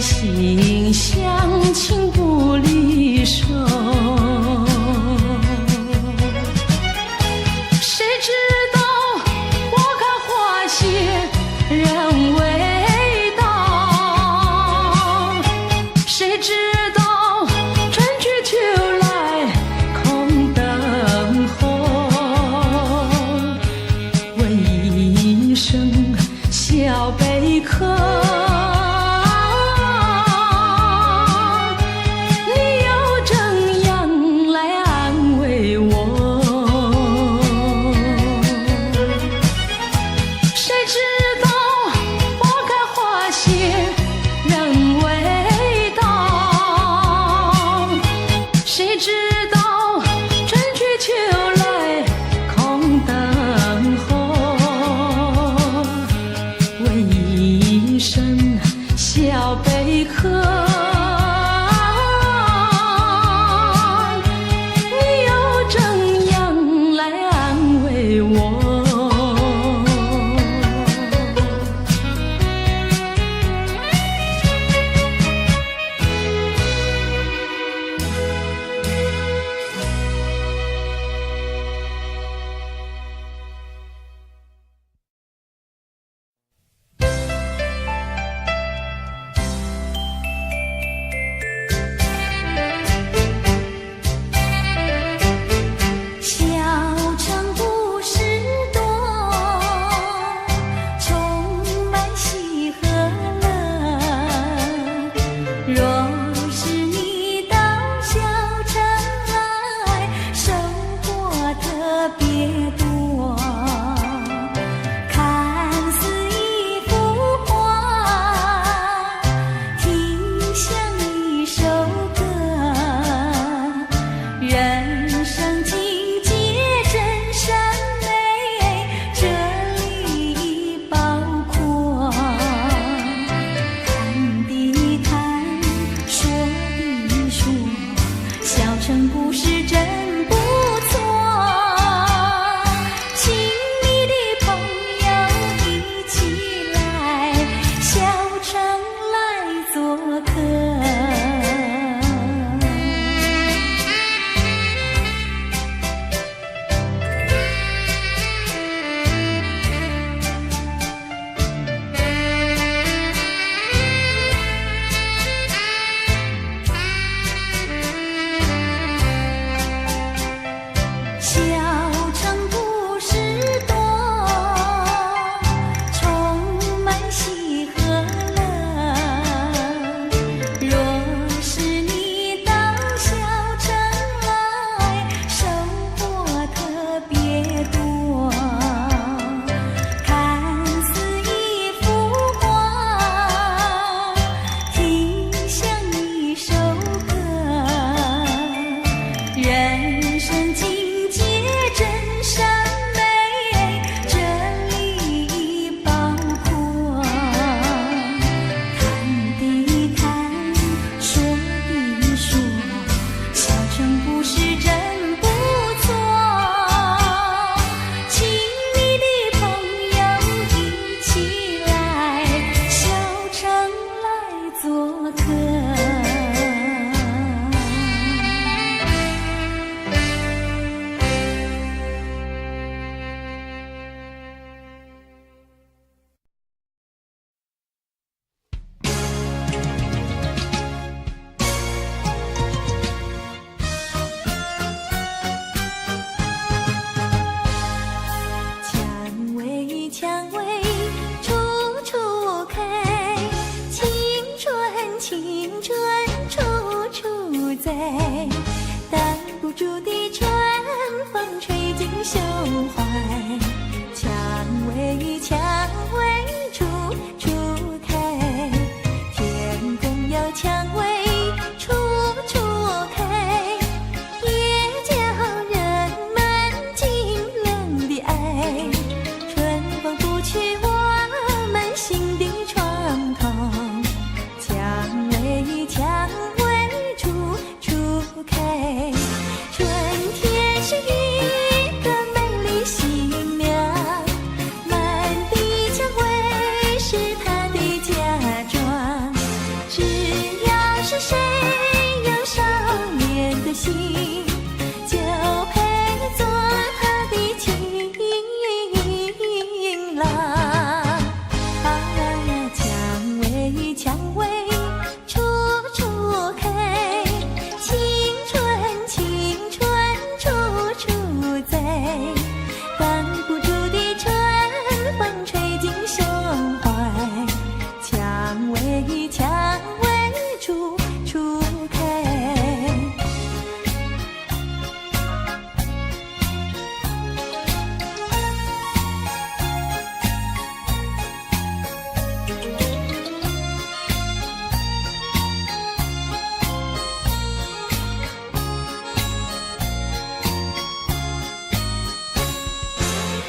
心相親不離手。誰知道花開花謝人未到，誰知道春去秋來空等候。問一聲小貝殼，你又怎樣來安慰我？誰知道花開花謝人未到，誰知道春去秋來空等候。問一聲小貝殼，你又怎樣來安慰我？葳薔薇處處開，青春青春處處在，擋不住的春風吹進胸懷，薔薇薔薇處處開。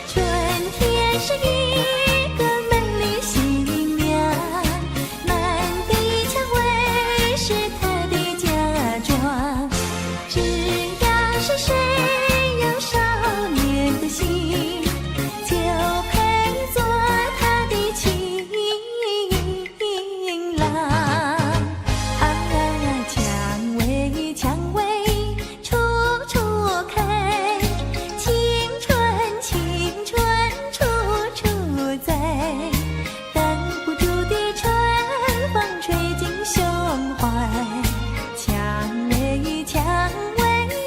春天是一個美麗新娘，滿地薔薇是她的嫁妝。只要是誰有少年的心，就配做她的情郎。啊，薔薇薔薇處處開，青春青春處處在，擋不住的春風吹進胸懷，薔薇薔薇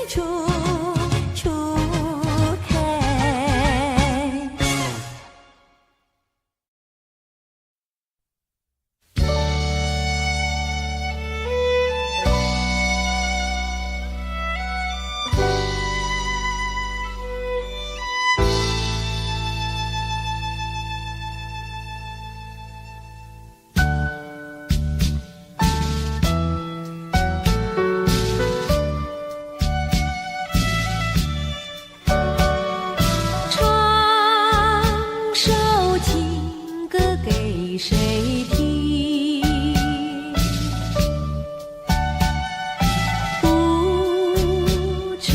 處處開。唱首情歌給誰聽？不知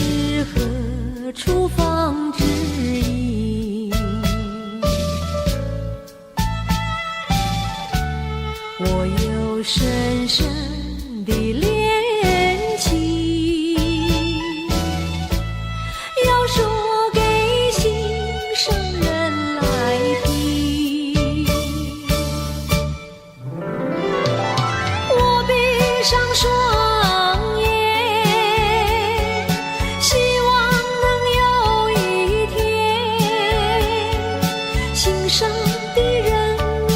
何處訪知音。我有深深的戀情，要說給心上人來聽。我閉上雙眼，希望能有一天，心上的人兒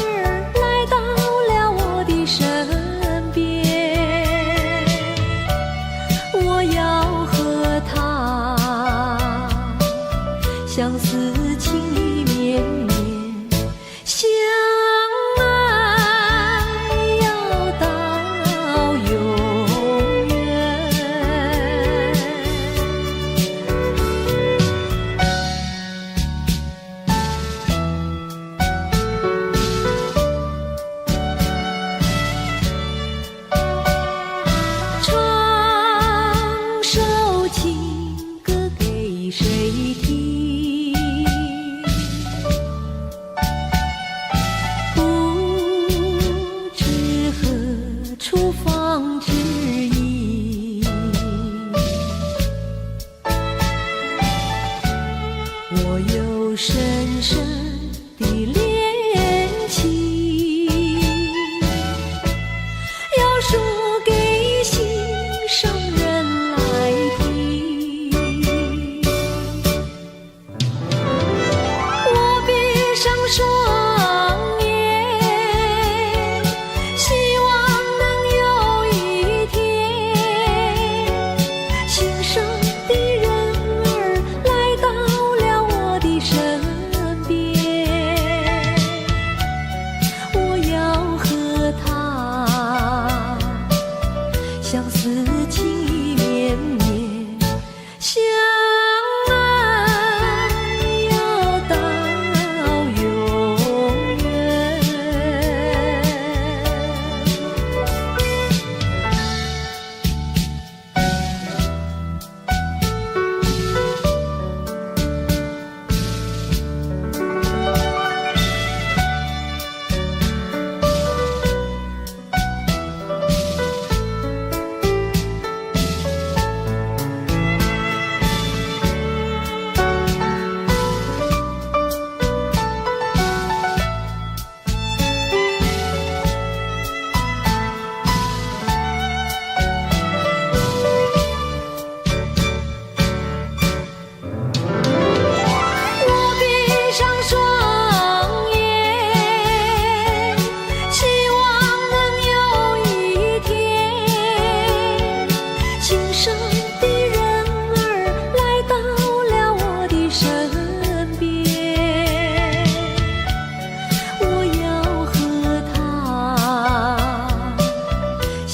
來到了我的身邊，我要和他相思情意綿綿，相愛要到永遠。唱首情歌給誰聽？不知何處訪知音。我有深深的戀情，要說給心上人來聽。我閉上雙眼，希望能有一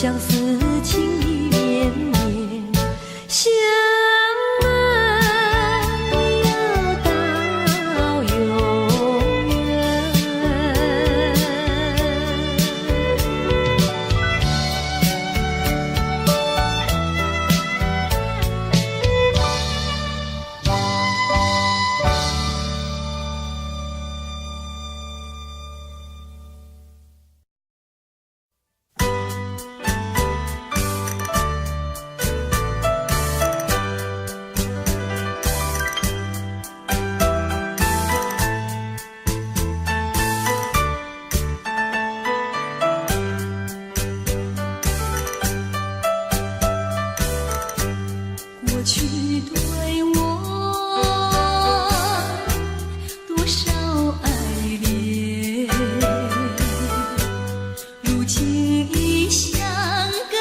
相思情意綿綿，相愛要到永遠。過去對我多少愛戀，如今已相隔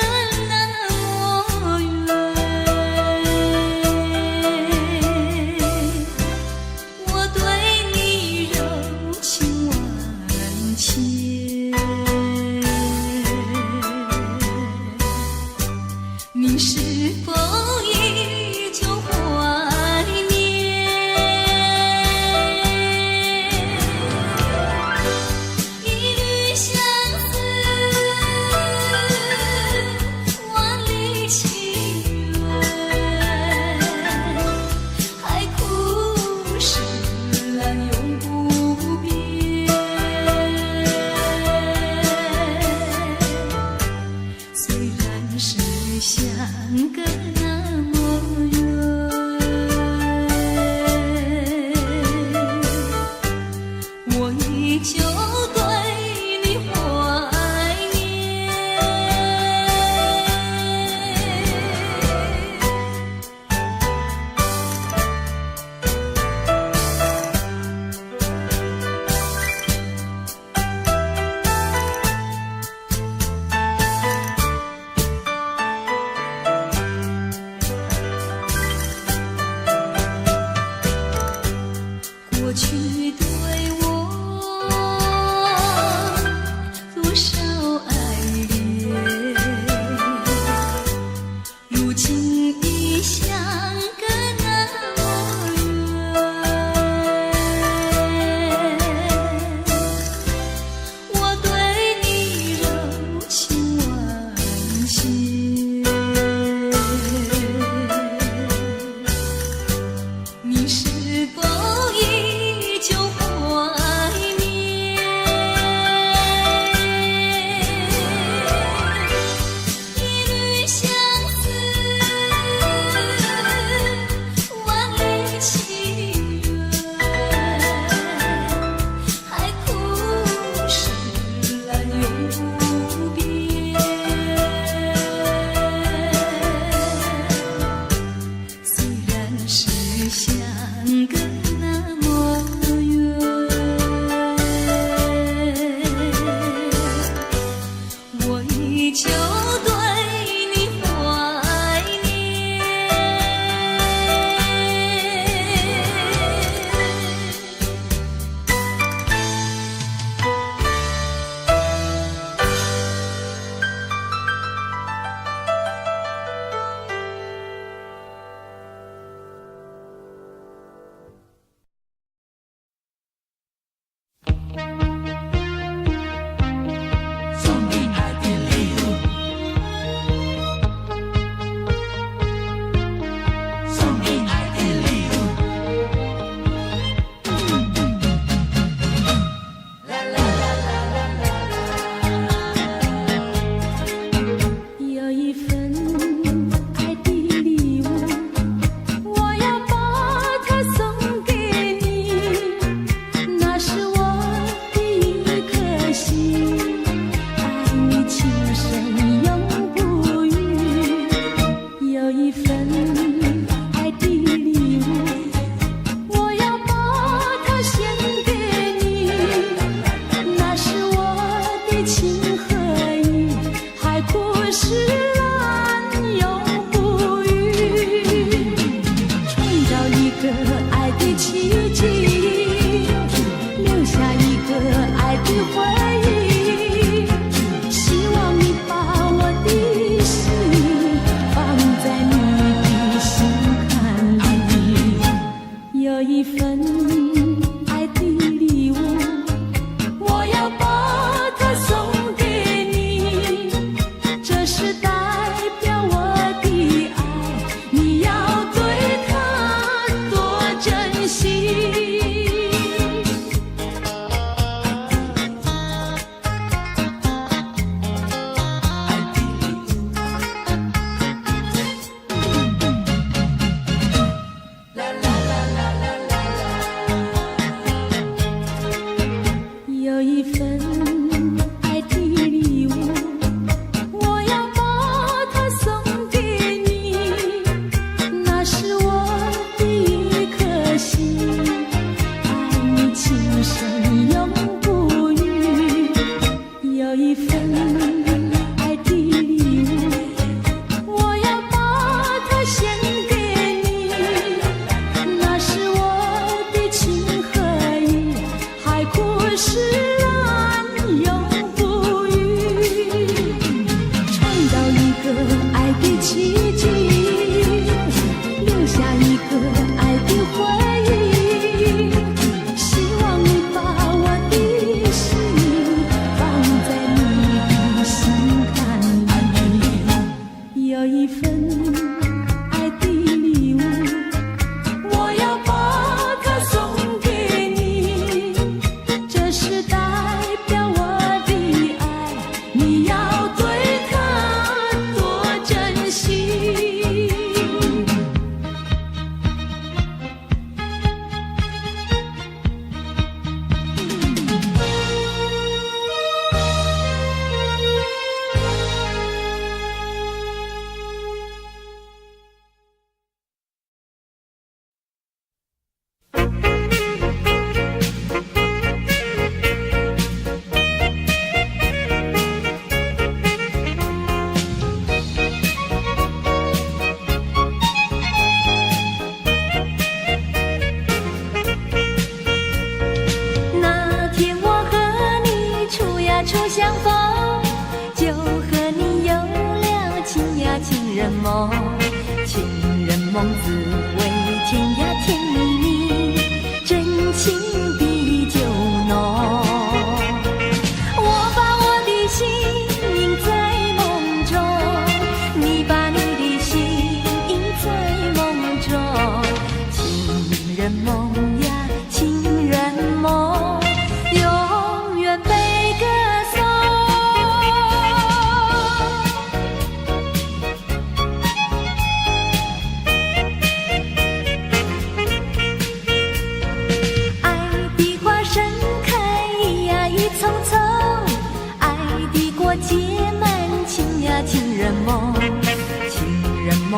那麼遠。我對你柔情萬千，你是否依舊懷念？一縷相思，萬里情緣，海枯石爛永不變。雖然是相隔那麼遠，我依舊對你懷念。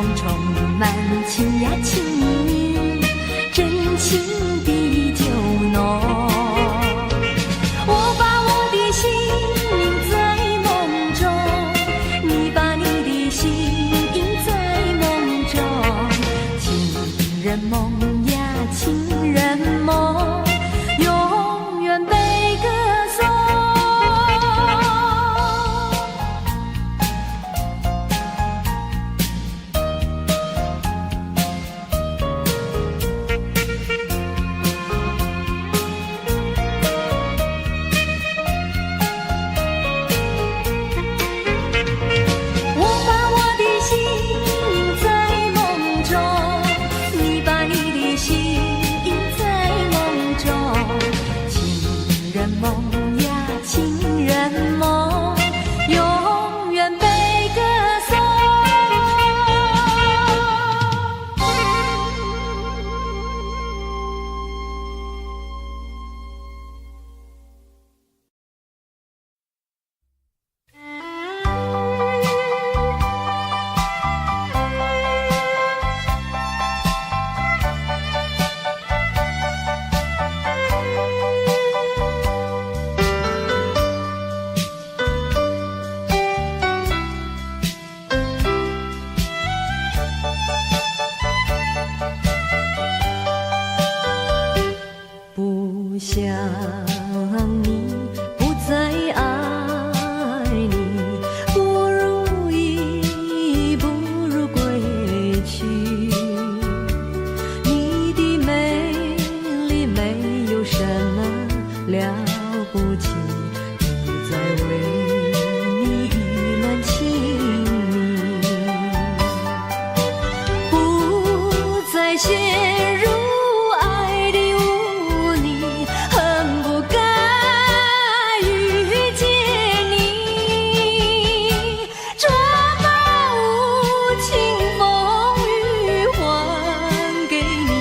夢充滿情呀情意，真情比酒濃。我把我的心印在夢中，你把你的心印在夢中。情人夢呀，情人夢，永遠被歌頌。我把我的心印在夢中，你把你的心印在夢中。情人夢呀，情人夢，永遠被歌頌。不想你，不再愛你，不如意，不如歸去。你的美麗沒有什麼了不起，不再為你意亂情迷，不再陷入愛的污泥，恨不該遇見你，這把無情風雨還給你，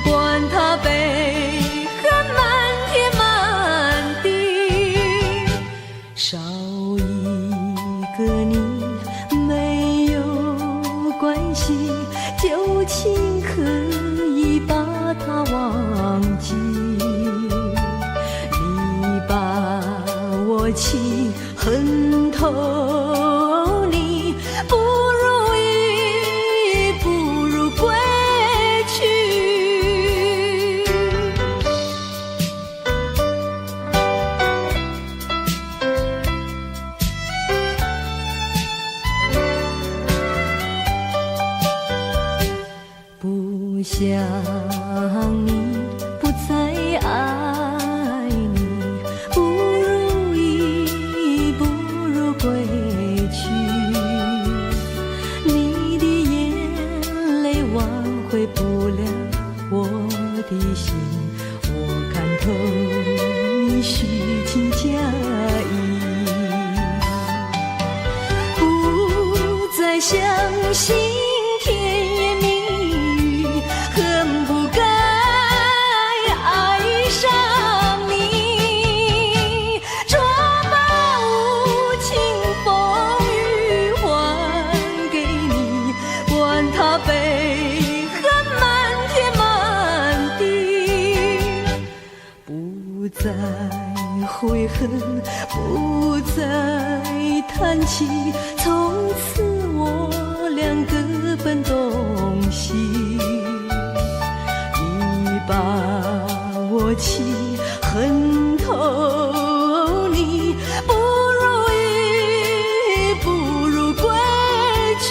管它悲恨滿天滿地，少一個你沒有關係，舊情可以把它忘記。你把我情恨透你，不如意，不如歸去。不想你，不再愛你，不如意，不如歸去。你的眼淚挽回不了我的心，我看透你虛情假意，不再相信甜言蜜語，恨不該愛上你，這把無情風雨還給你，管它悲恨滿天滿地，不再悔恨，不再嘆氣，從此我倆各奔東西。你把我情恨透你，不如意，不如歸去。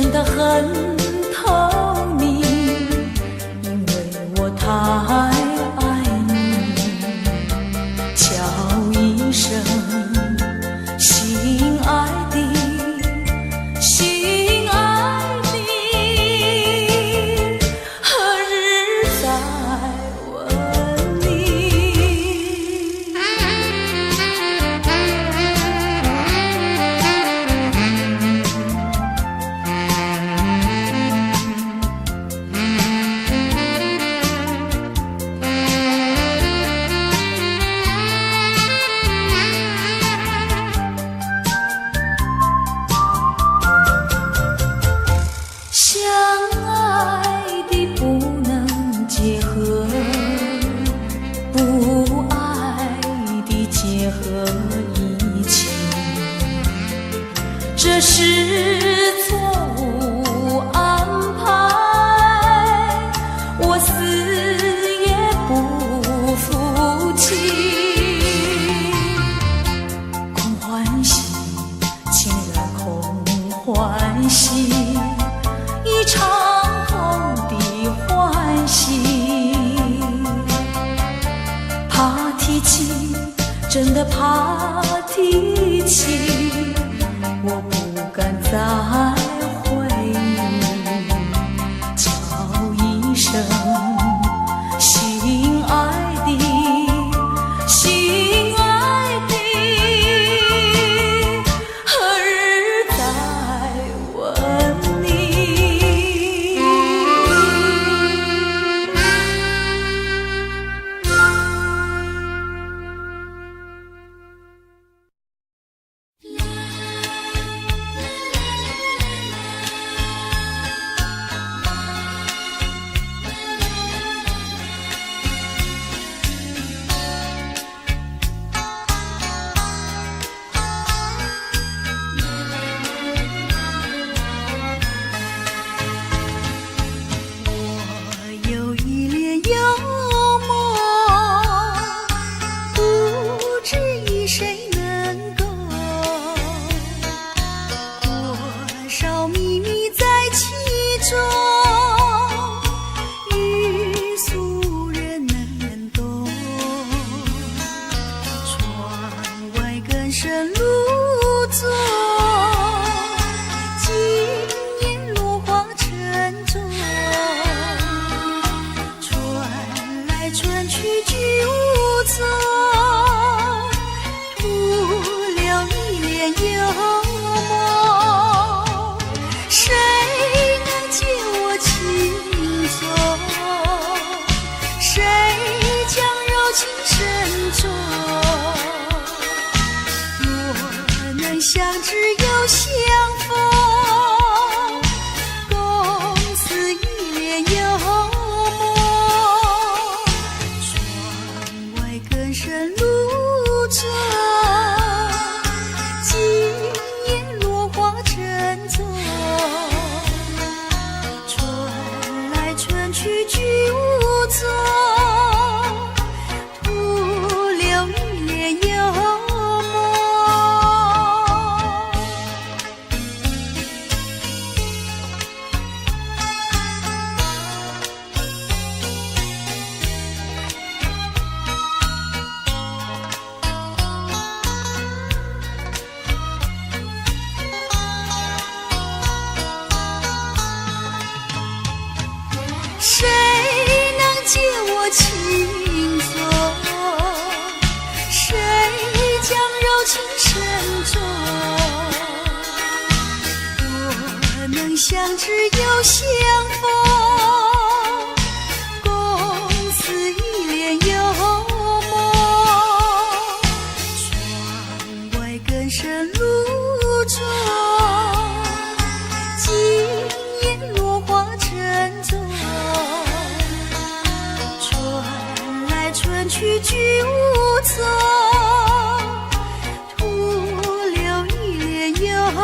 真的恨透你，因為我太愛你。叫一聲心愛的，心愛的，何日再吻你？相愛的不能結合，不愛的結合一起，這是錯誤安排，我死也不服氣。空歡喜，情人空歡喜，一場空的歡喜。怕提起，真的怕提起，我不敢再回憶。叫一聲心愛的，心愛的，何日再吻你？我有一臉幽默，不知與誰能夠。多少秘密在其中，欲訴人能懂。窗外更深露重，今夜落花沉重。春來春去俱無蹤，徒留一臉幽夢。誰能解我情衷？誰將柔情深種？若能相知又相逢，共此一臉幽夢。窗外更深露重，今夜落花沉重。春來春去俱無蹤，徒留一臉幽夢。誰能解我情衷？誰將柔情深種？若能相知又相逢，共此一臉幽夢。窗外更深露重，今夜落花沉重。春來春去俱無蹤，徒留一臉幽夢。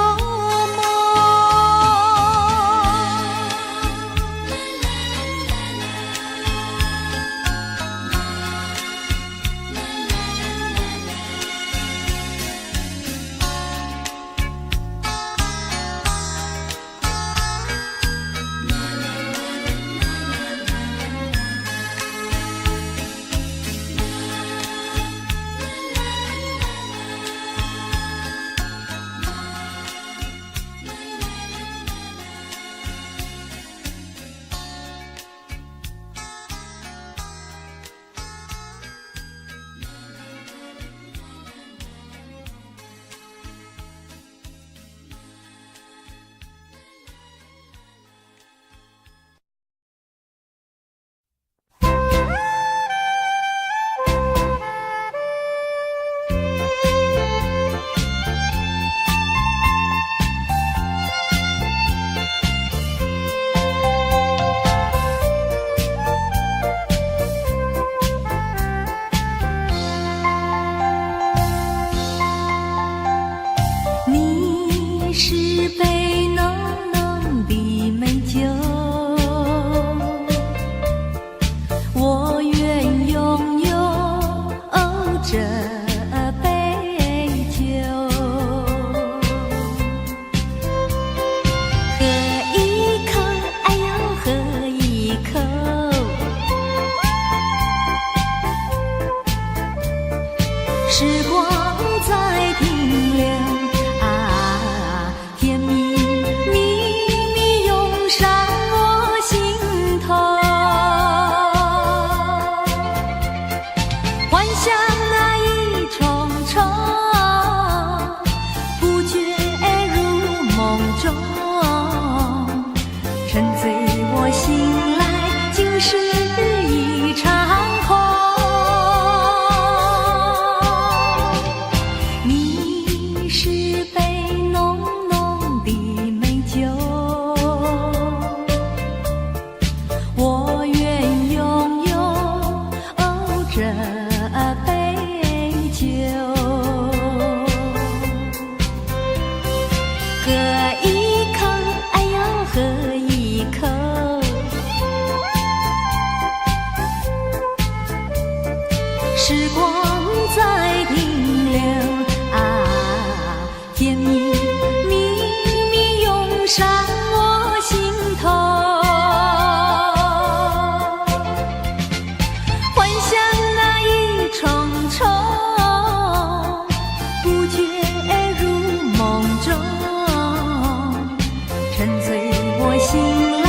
我醒來，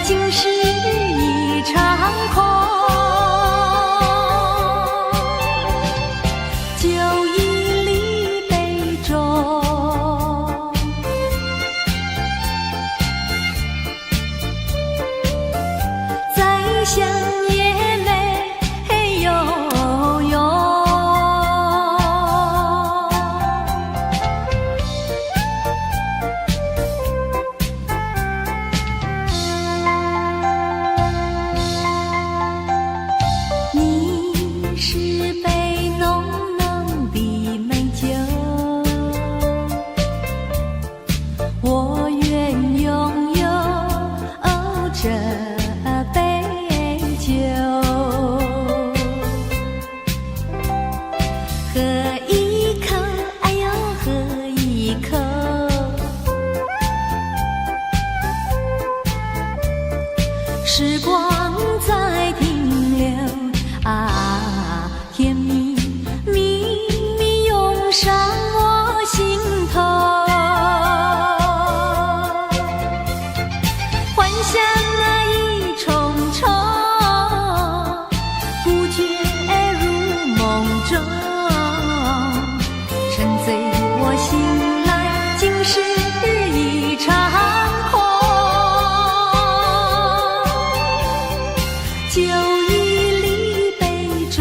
竟是一場空。酒意裡杯中，再想也沒有用。你是杯濃濃的美酒，我願擁有這杯酒。喝一口，哎呦，喝一口，時光在停留啊，甜蜜蜜蜜湧上我心頭，幻想那一重重，不覺如夢中，沉醉我醒來，竟是一場空。酒意裡杯中，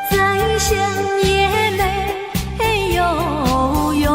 再想也沒有用。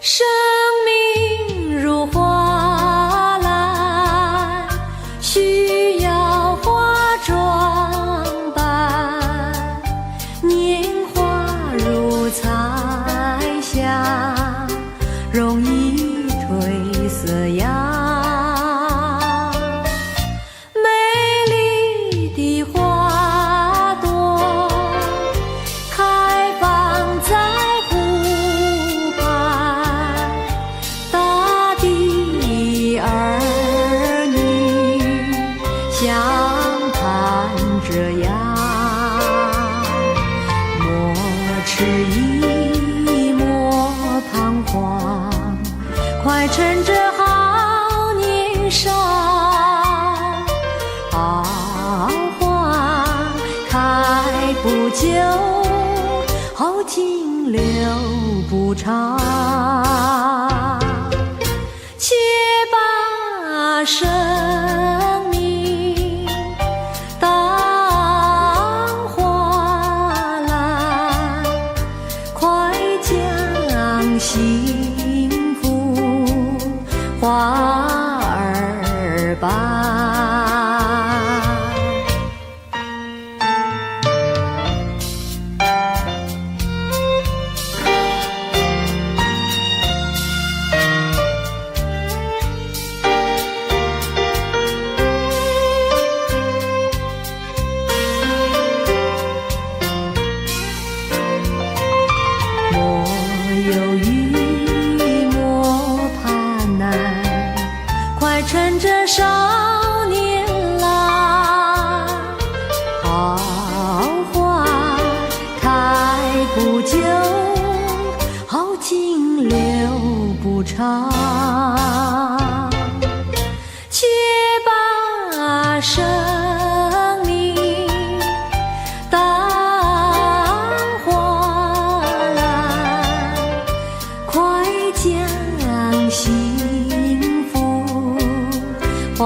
生命如花籃，需要花裝扮。年華如彩霞，容易褪色呀。美麗的花朵，開放在湖畔，大地兒女相盼着呀。莫遲疑，莫彷徨，快趁着好年少，好花開不久，好景留不長。且把生命當花籃，快將幸福花兒瓣。莫猶豫，莫怕難，快趁着少年郎，好花開不久，好景留不長。且把生命當花籃，快將幸福花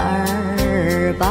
兒瓣。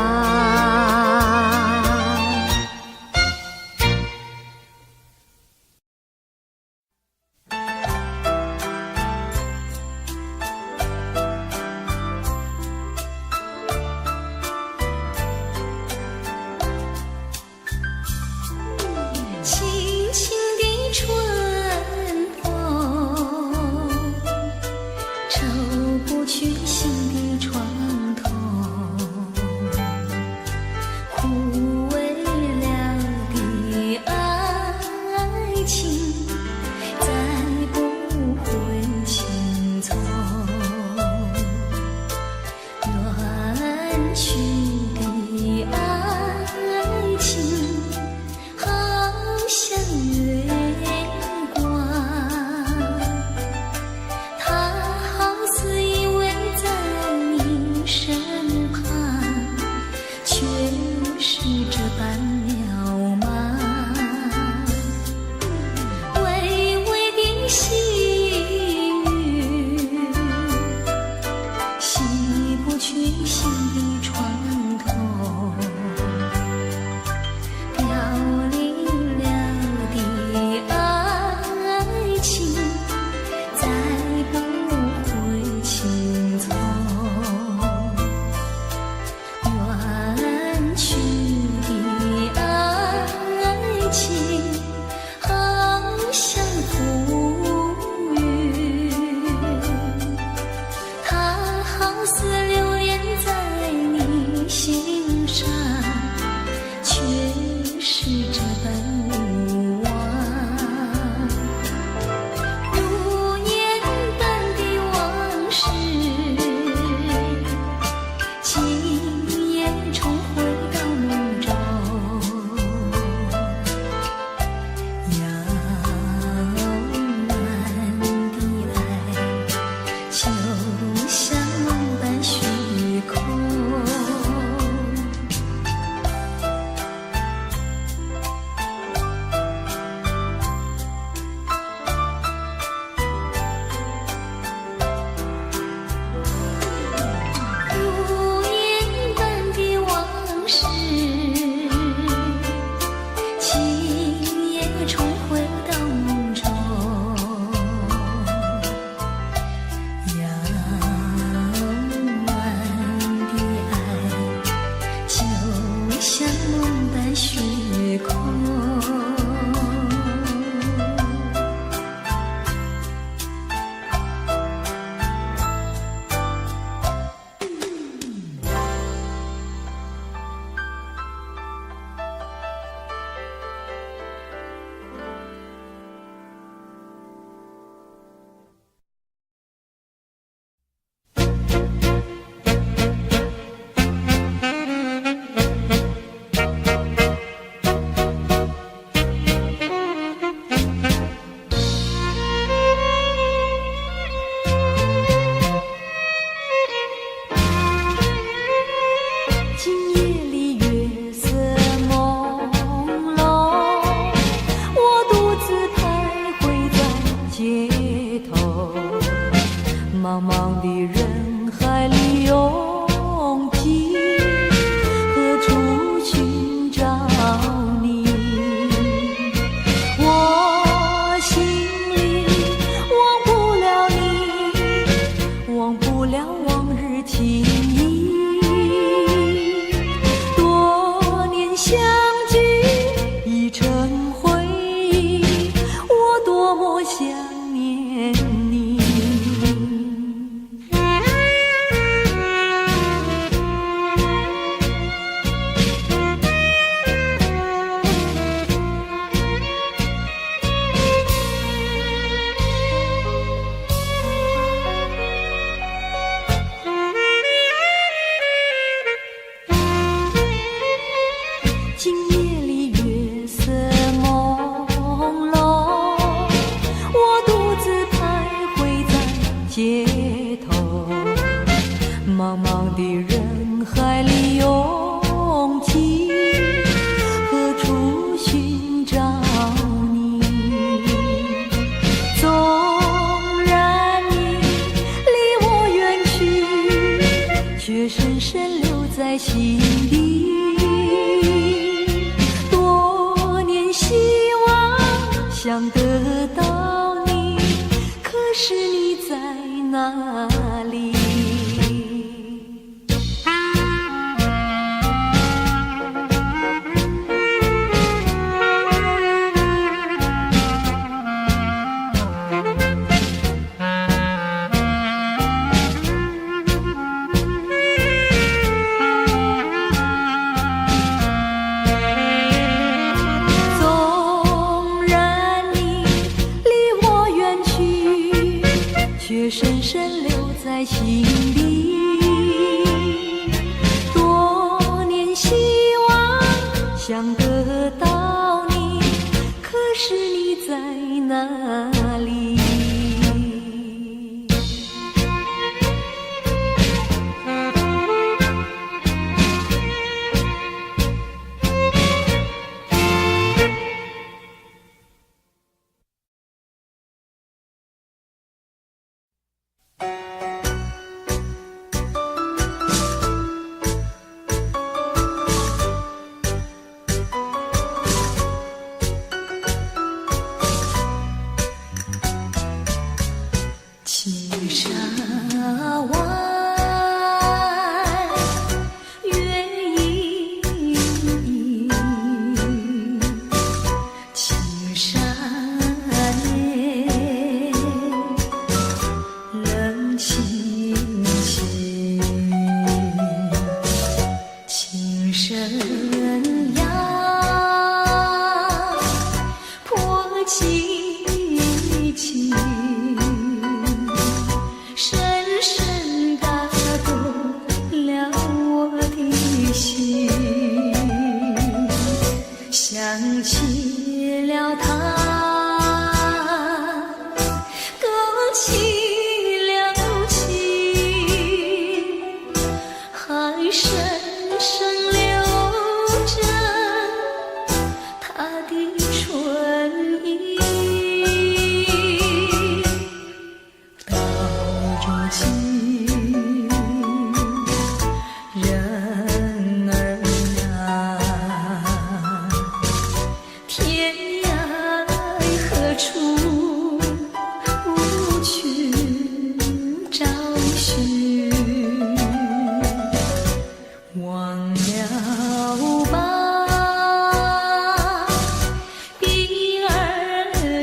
想得到你，可是你在哪裡？縱然你離我遠去，卻深深留在心底。多年希望想得到你，可是你在哪裡？青山外，月影影，青山內，冷清清，琴聲呀，破凄凄。深深打動了我的心，想起了他，勾起了情，還深深留著他的唇印。到如今，人兒啊，天涯何處去找尋？忘了吧，鬢兒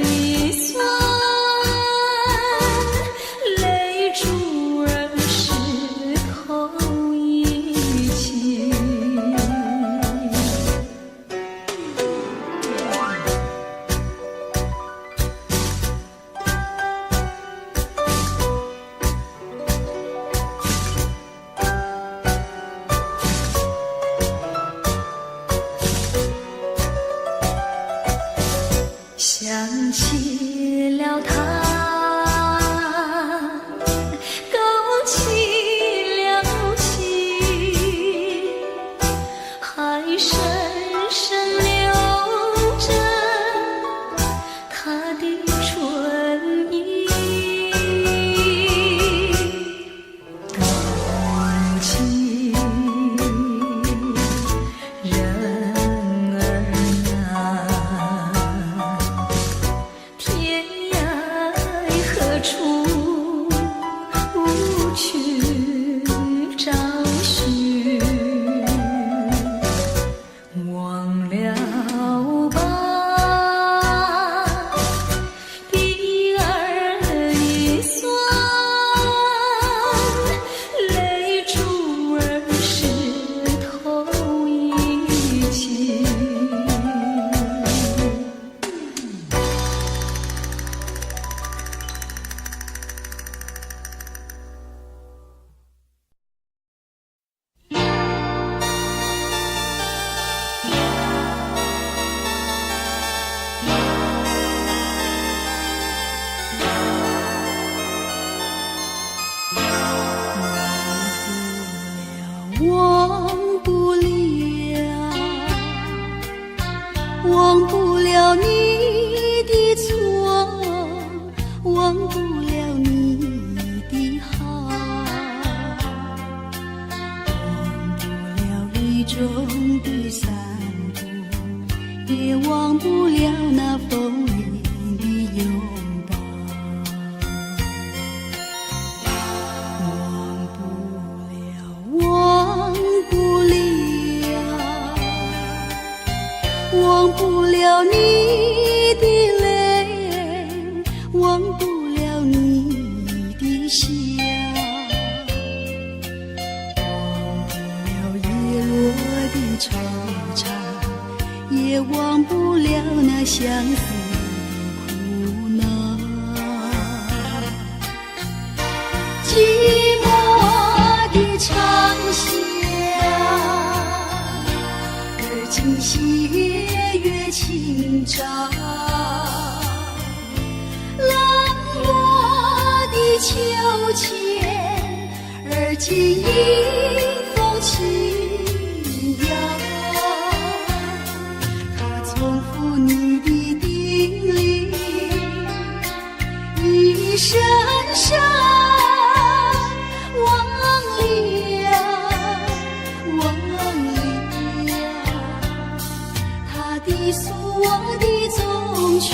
已酸，淚珠兒濕透衣襟。想起了他，勾起了情，還深深留著他的唇印。到如今，人兒啊，天涯何處去找尋？忘了吧，鬢兒已酸，淚珠兒濕透衣襟。忘不了，忘不了你的錯，忘不了你的好，忘不了雨中的散步，也忘不了那風裡思的苦惱。寂寞的長巷，而今斜月清照，冷落的秋千，而今迎風輕搖。他重複你的叮嚀，一聲聲忘了，忘了。他的訴我的總曲，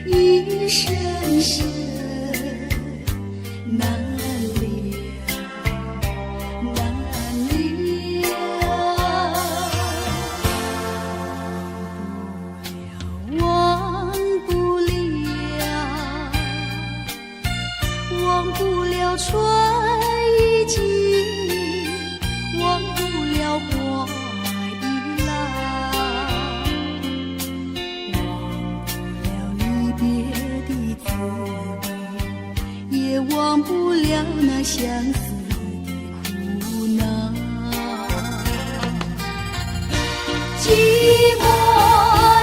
一聲聲難了，難了。忘不了，忘不了春已盡，忘不了花已老，忘不了離別的滋味，也忘不了那相思的苦惱。寂寞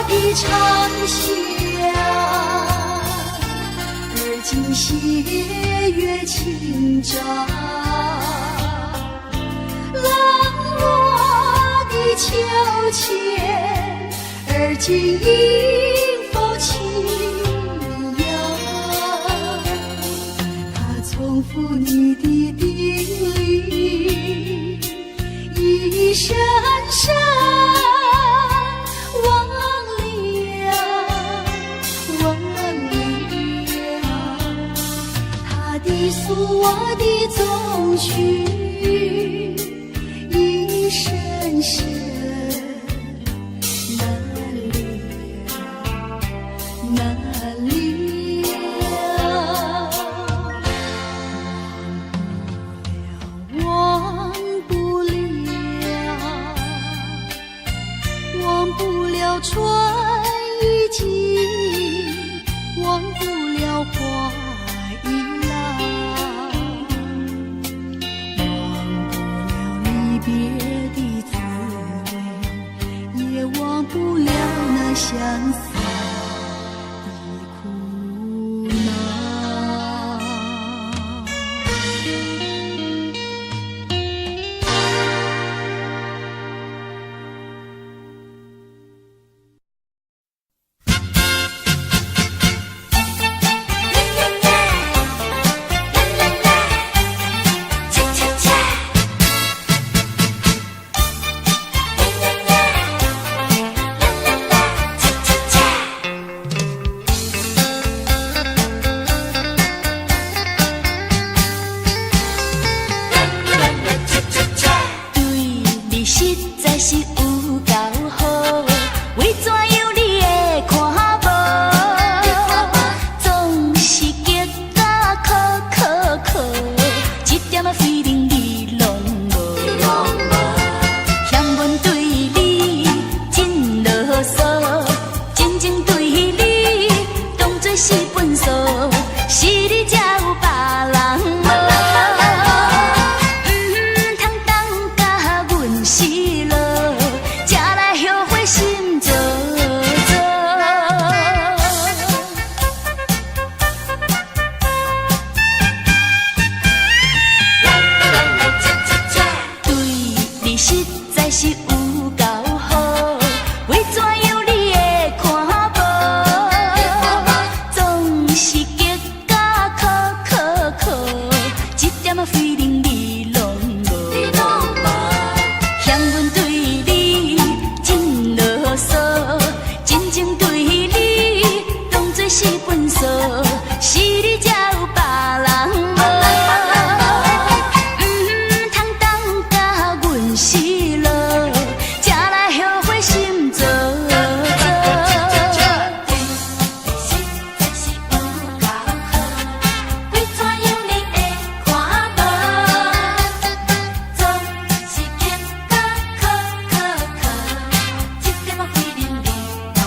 的長巷，而今斜月清照，冷落的秋千，而今迎風輕搖。他重複你的叮嚀，一聲聲忘了，忘了。他的訴我的總曲，一聲聲難了，難了。忘不了，忘不了春已盡，忘不了花已老，忘不了離別的滋味，也忘不了那相思的苦惱。對你實在是有夠好，為怎樣你會看無？總是激甲哭哭哭，一點仔 feeling 你攏無。嫌阮對你真囉嗦，真情對你當作是糞埽，是你才有別人無。毋通等甲阮失落，才來後悔心做做。對你實在是有夠好，為怎樣你會看無？總是激甲哭哭哭，一點仔 feeling 你攏無。嫌阮對你真囉嗦，真情對你當作是糞埽，是你才有別人無。毋通等甲阮失落，才來後悔心做做。實在是有夠好，為怎樣你會看無？總是激甲哭哭哭，一點仔 feeling 你攏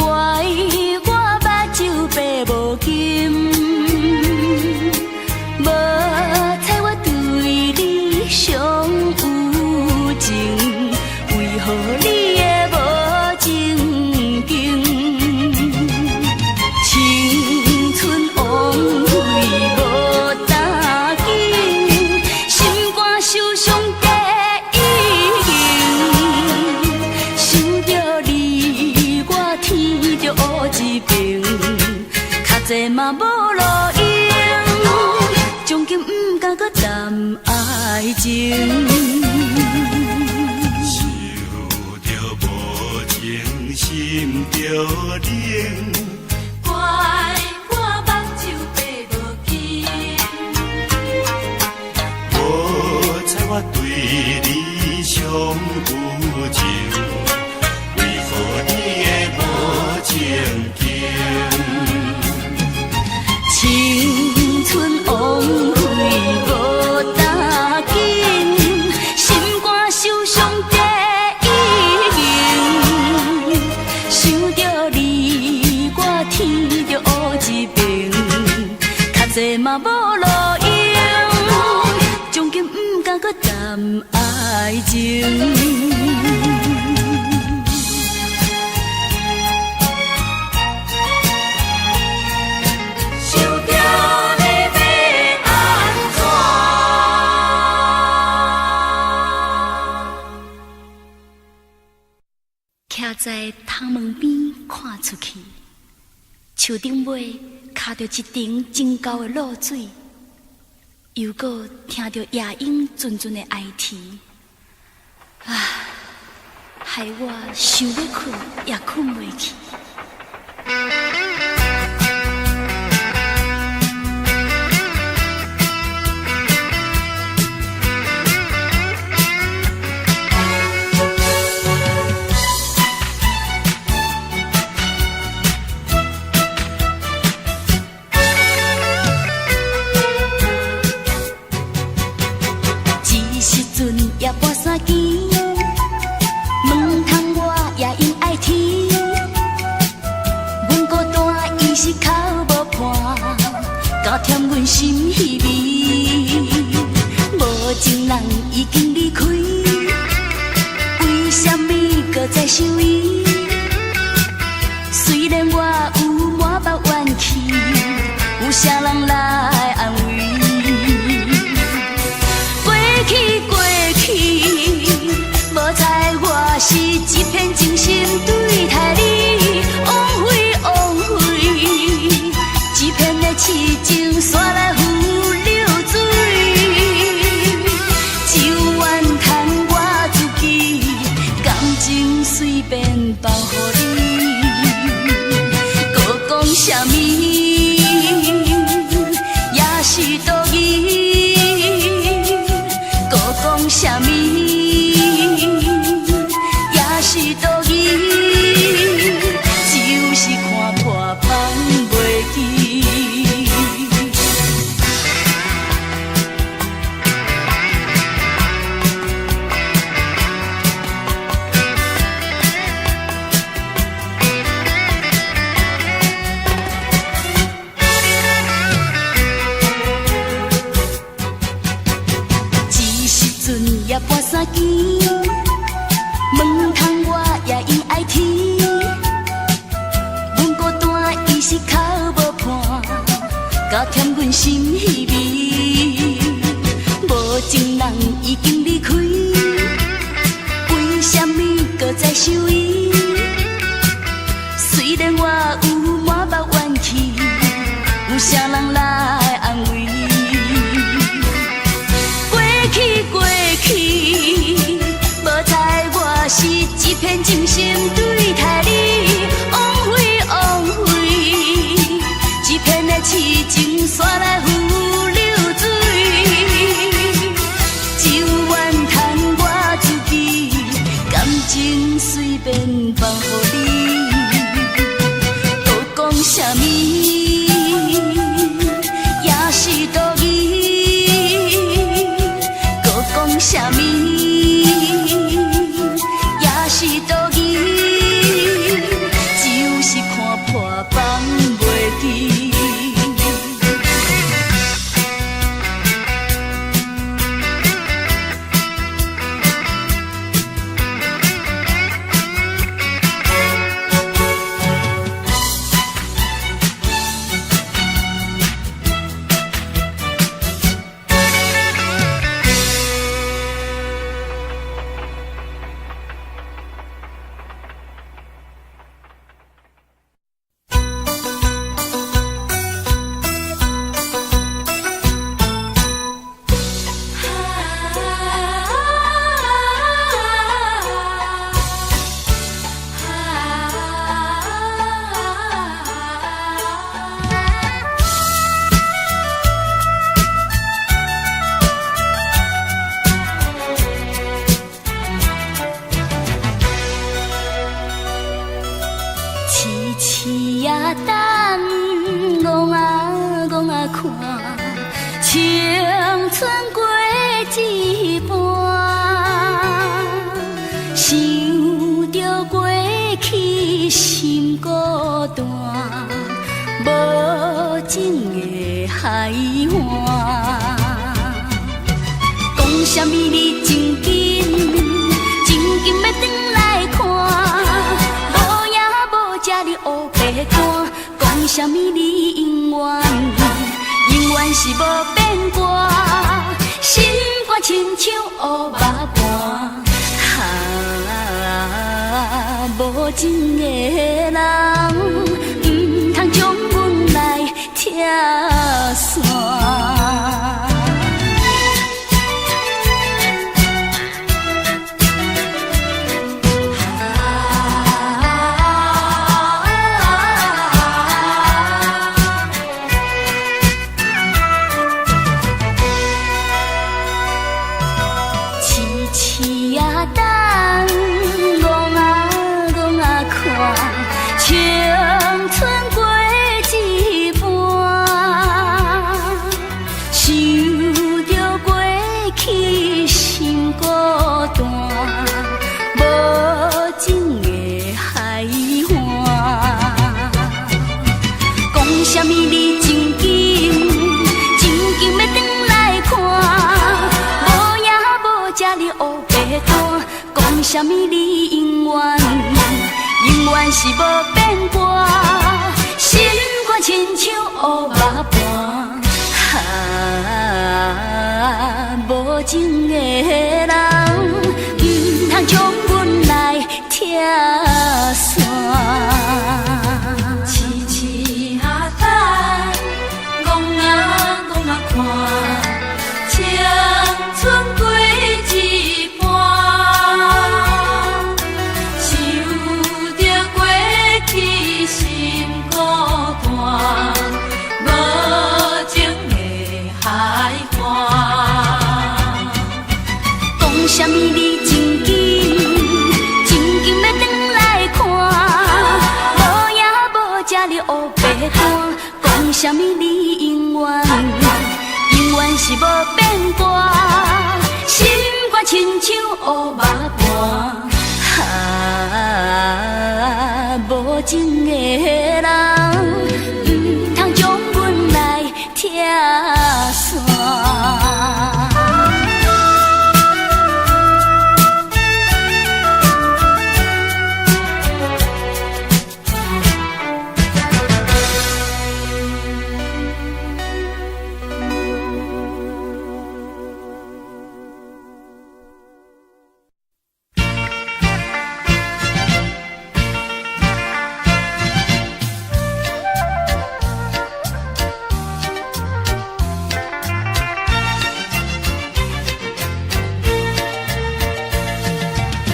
嘛無路用，終究毋甘閣談愛情。想著無情，心著冷。怪我目睭白無金。無彩我對你尚有情，為何你會無情景？青春枉費無擔緊，心肝受傷第一名。想著你，我天就烏一爿，較濟嘛無路用，終究毋甘閣談愛情。想著你欲按怎？徛在窗門邊看出去，樹頂尾卡著一陣真厚的露水，猶閣聽著夜鶯陣陣的哀啼，啊，害我想欲睏也睏袂去。這時陣夜半三更，門窗外夜鶯哀啼，阮孤單伊是哭無伴，加添阮心稀微。無情人已經離開，為啥物閣再想伊？雖然我有滿腹怨氣，有啥人來安慰？過去過去，無彩我是一片真心對待你，枉費枉費，一片的痴情煞來付流水，只有怨嘆我自己，感情隨便放予你，閣講啥物也是多餘。閣講啥物也是多餘，就是看破放袂記。這時陣夜半三更，門窗外夜鶯哀啼，阮孤單伊是哭無伴，加添阮心稀微。無情人已經離開，為啥物閣再想伊？雖然我有滿腹怨氣，有啥人來安慰？過去過去，無彩我是一片真心對待你，枉費枉費，一片的痴情煞來付流水，只有怨嘆我自己，感情隨便放予你，閣講啥物也是多餘。閣講啥物也是多餘，就是看破放袂記。看，青春過一半，想著過去心孤單，無情的海岸。講啥物你真緊，真緊欲轉來看，無影無跡你烏白趕。講啥物你永遠，永遠是無變卦，心肝親像烏肉盤。啊，無情的人，毋通將阮來拆散。痴痴啊等，戆啊戆啊看，青春過一半，想著過去心孤單，無情的海岸。講啥物你真緊，真緊欲轉來看，無影無跡你烏白趕。講啥物你永遠，永遠是無變卦，心肝親像烏肉盤。啊，無情的人，毋通將阮來拆散。痴痴啊等，戆啊戆啊看，青春過一半，想著過去心孤單，無情的海岸。講啥物你真緊，真緊欲轉來看，無影無跡你烏白趕。講啥物你永遠，永遠是無變卦，心肝親像烏肉盤。啊，無情的人，毋通將阮來拆散。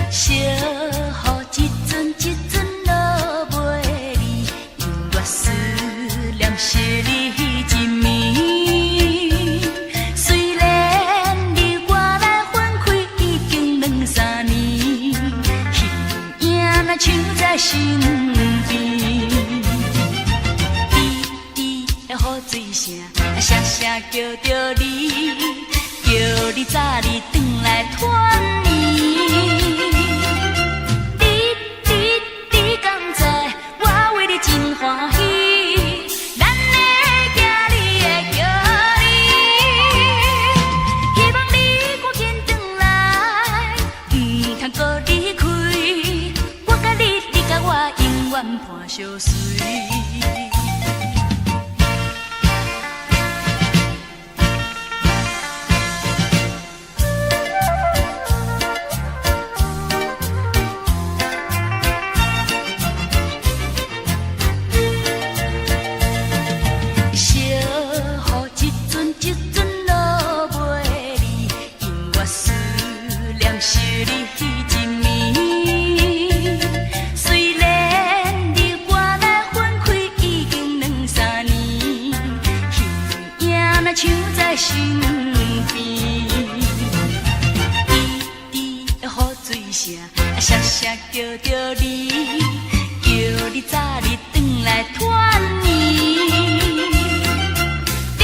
小雨一陣一陣落袂離，因我思念惜你一暝。雖然你我來分開已經兩三年，彼影若像在身邊。滴滴的雨水聲，聲聲叫著你，叫你早日轉來團圓。你你你敢知，我為你真歡喜，咱的行你的叫你，希望你趕緊轉來，毋通閣離開。我佮你，你佮我，永遠伴相隨。小雨一陣一陣落袂離，因我思念惜你一暝。雖然你我來分開已經兩三年，彼影若像在身邊。滴滴的雨水聲，聲聲叫著你，叫你早日轉來團圓。你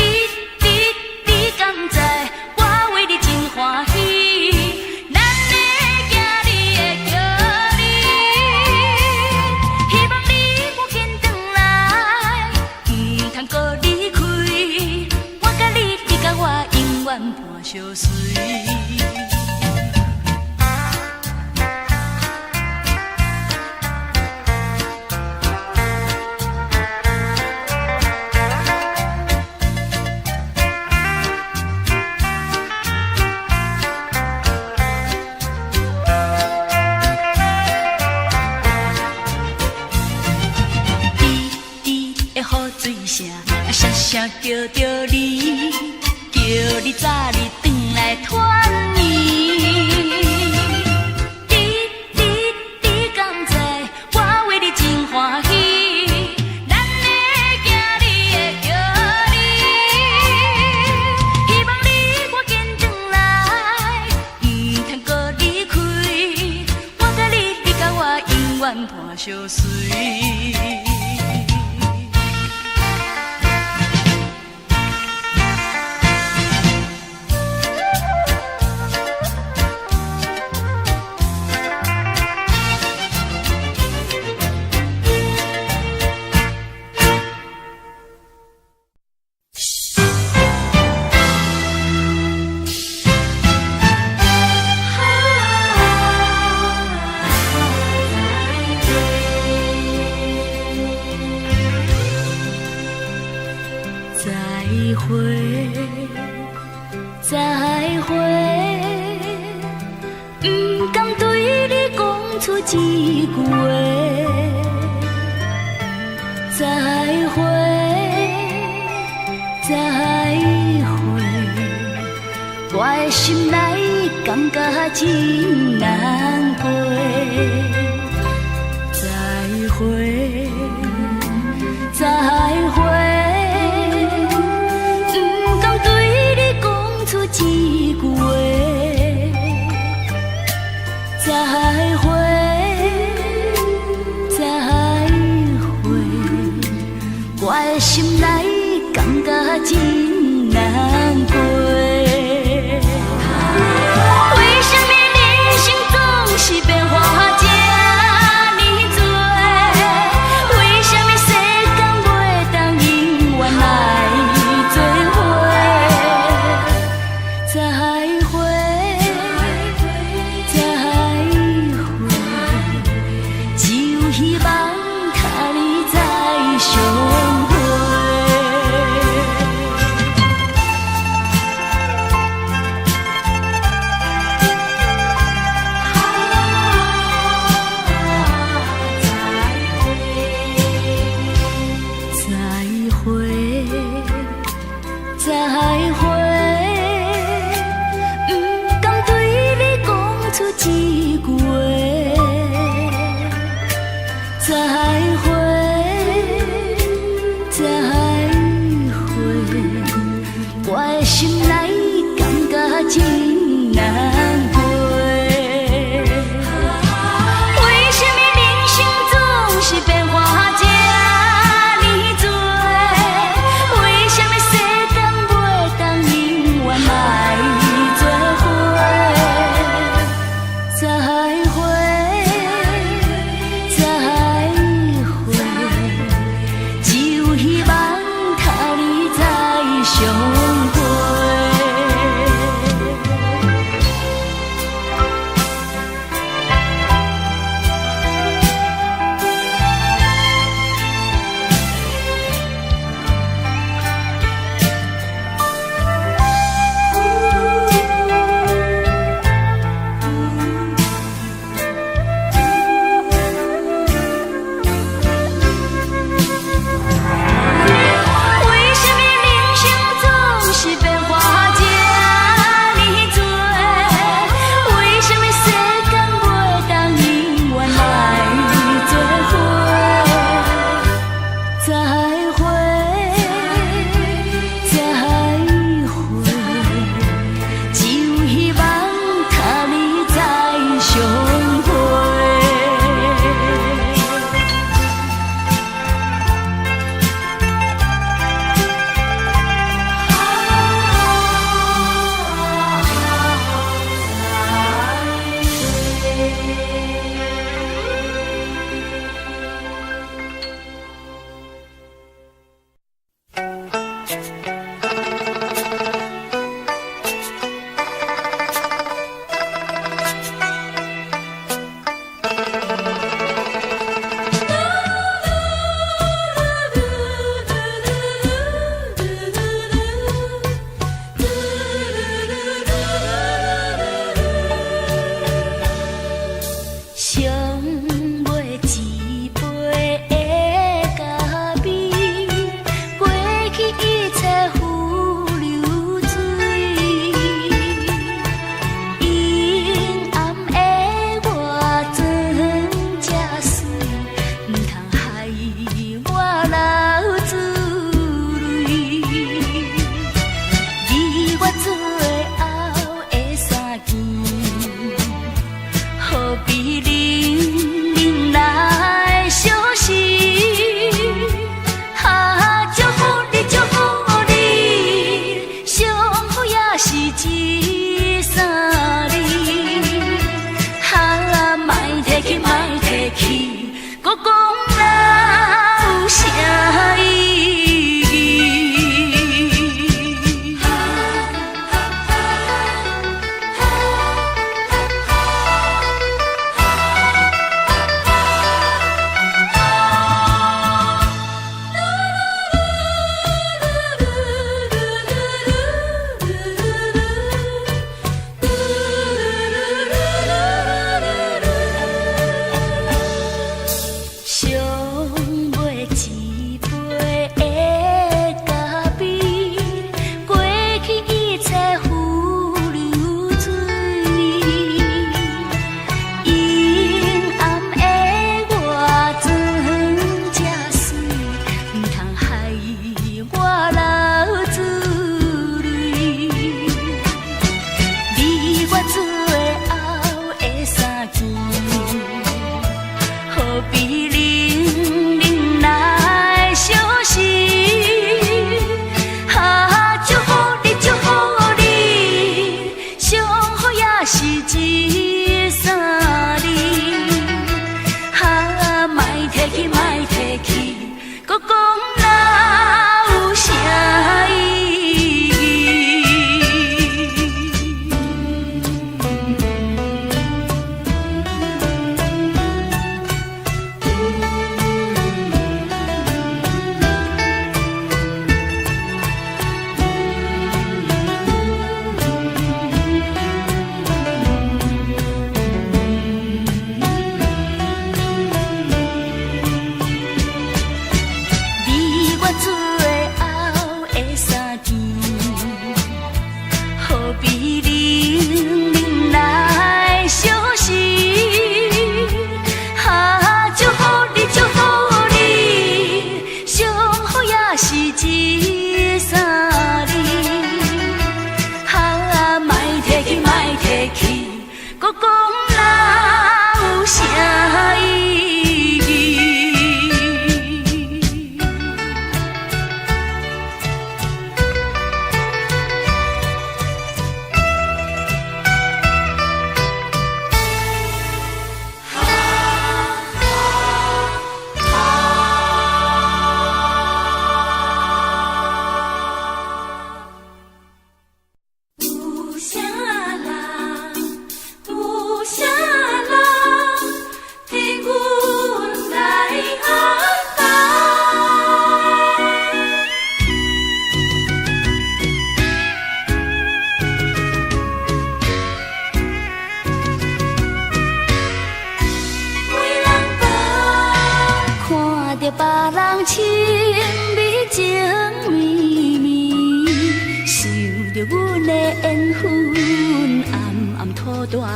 遠伴相隨。滴滴的雨水聲，聲聲叫著你，叫你早日轉來團圓。你你你敢知，我為你真歡喜，咱的囝兒會叫你，希望你趕緊轉來，毋通閣離開。我佮你，你佮我，永遠伴相隨。再會，再會，毋甘對你講出一句話。再會，再會，我的心內感覺真難過。再會，再會。毋甘對你講出一句話。再會，再會，我的心內感覺真難過。為啥物人生總是變化這呢多？為啥物世間袂當永遠來做伙？再會，再會，只有希望佮你再相會。再會，再會，毋甘對你講出一句話。再會，再會，我的心內感覺真難過。為啥物人生總是變化這呢多？為啥物世間袂當永遠來做伙？再會，再會，只有希望佮你再相會。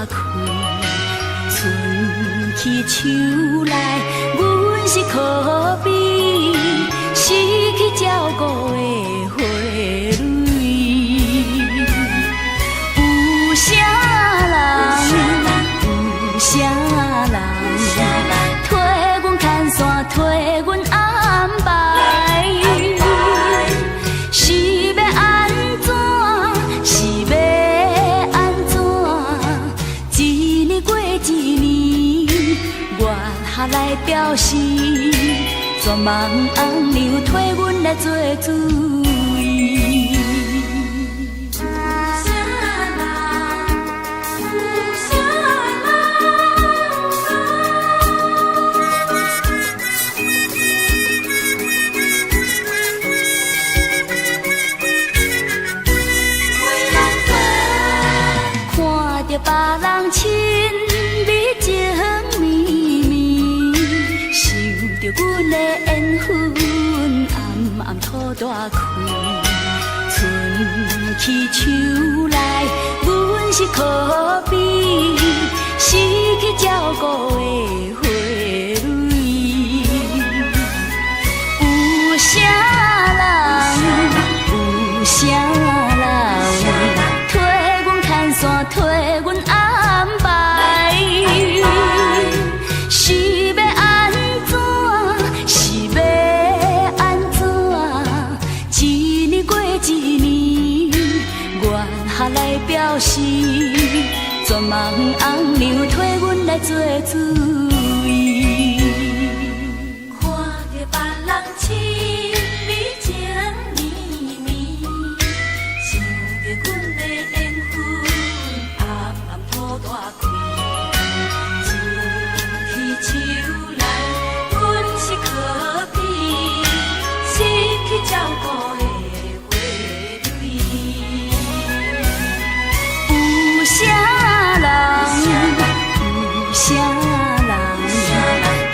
開，伸起手來，阮是可比失去照顧的花蕊。有啥人？有啥人？替阮牽線，替阮安排？是欲按怎？是欲按怎？一年過一年，月下來表示，絕望翁娘替阮來做主意。有啥人？有啥人？为人分。看著別人親密情綿綿，想著阮的緣分，暗暗吐大氣。伸起手來，阮是可比失去照顧的花蕊。有啥人？有啥人？替阮牽線，替阮安排？是欲按怎？是欲按怎？一年過一年，月下來表示，絕望翁娘替阮來做主意。看著別人親密情綿綿，想著阮的緣分，暗暗吐大氣。伸起手來，阮是可比失去照顧的花蕊。有啥人？有啥人？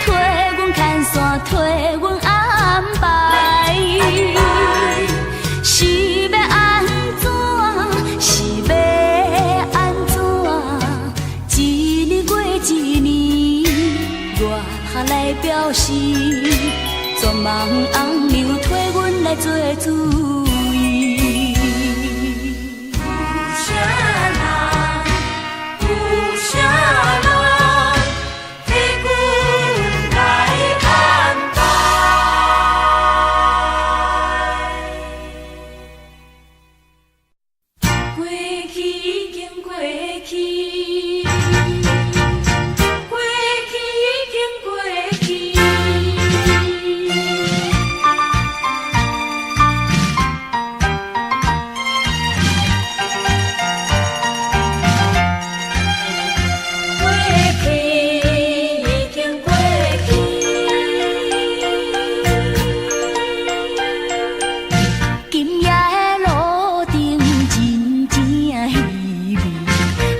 替阮牽線，替阮安排？是欲按怎？是欲按怎？一年過一年，月下來表示，絕望翁娘替阮來做主意。有啥人？有啥人？替阮來安排？過去已經過去，過去已經過去。過去已經過去。今夜的路燈真正稀微，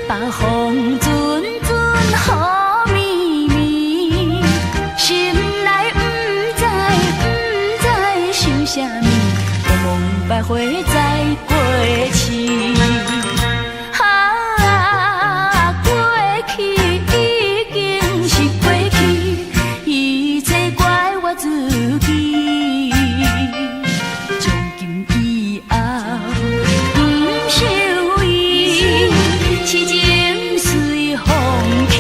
北風陣陣雨綿綿，心內毋知毋知想啥物，茫茫百花在過去。啊，過去已經是過去，一切怪我自己。從今以後，毋想伊，痴情隨風去。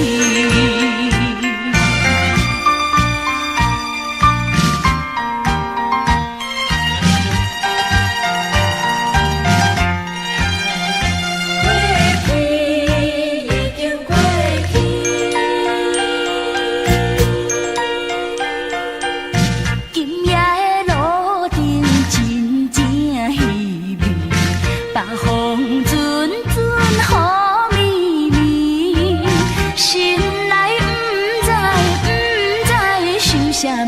過去已經過去。今夜的路燈真正稀微，北風陣陣雨綿綿，心內毋知毋知想啥物，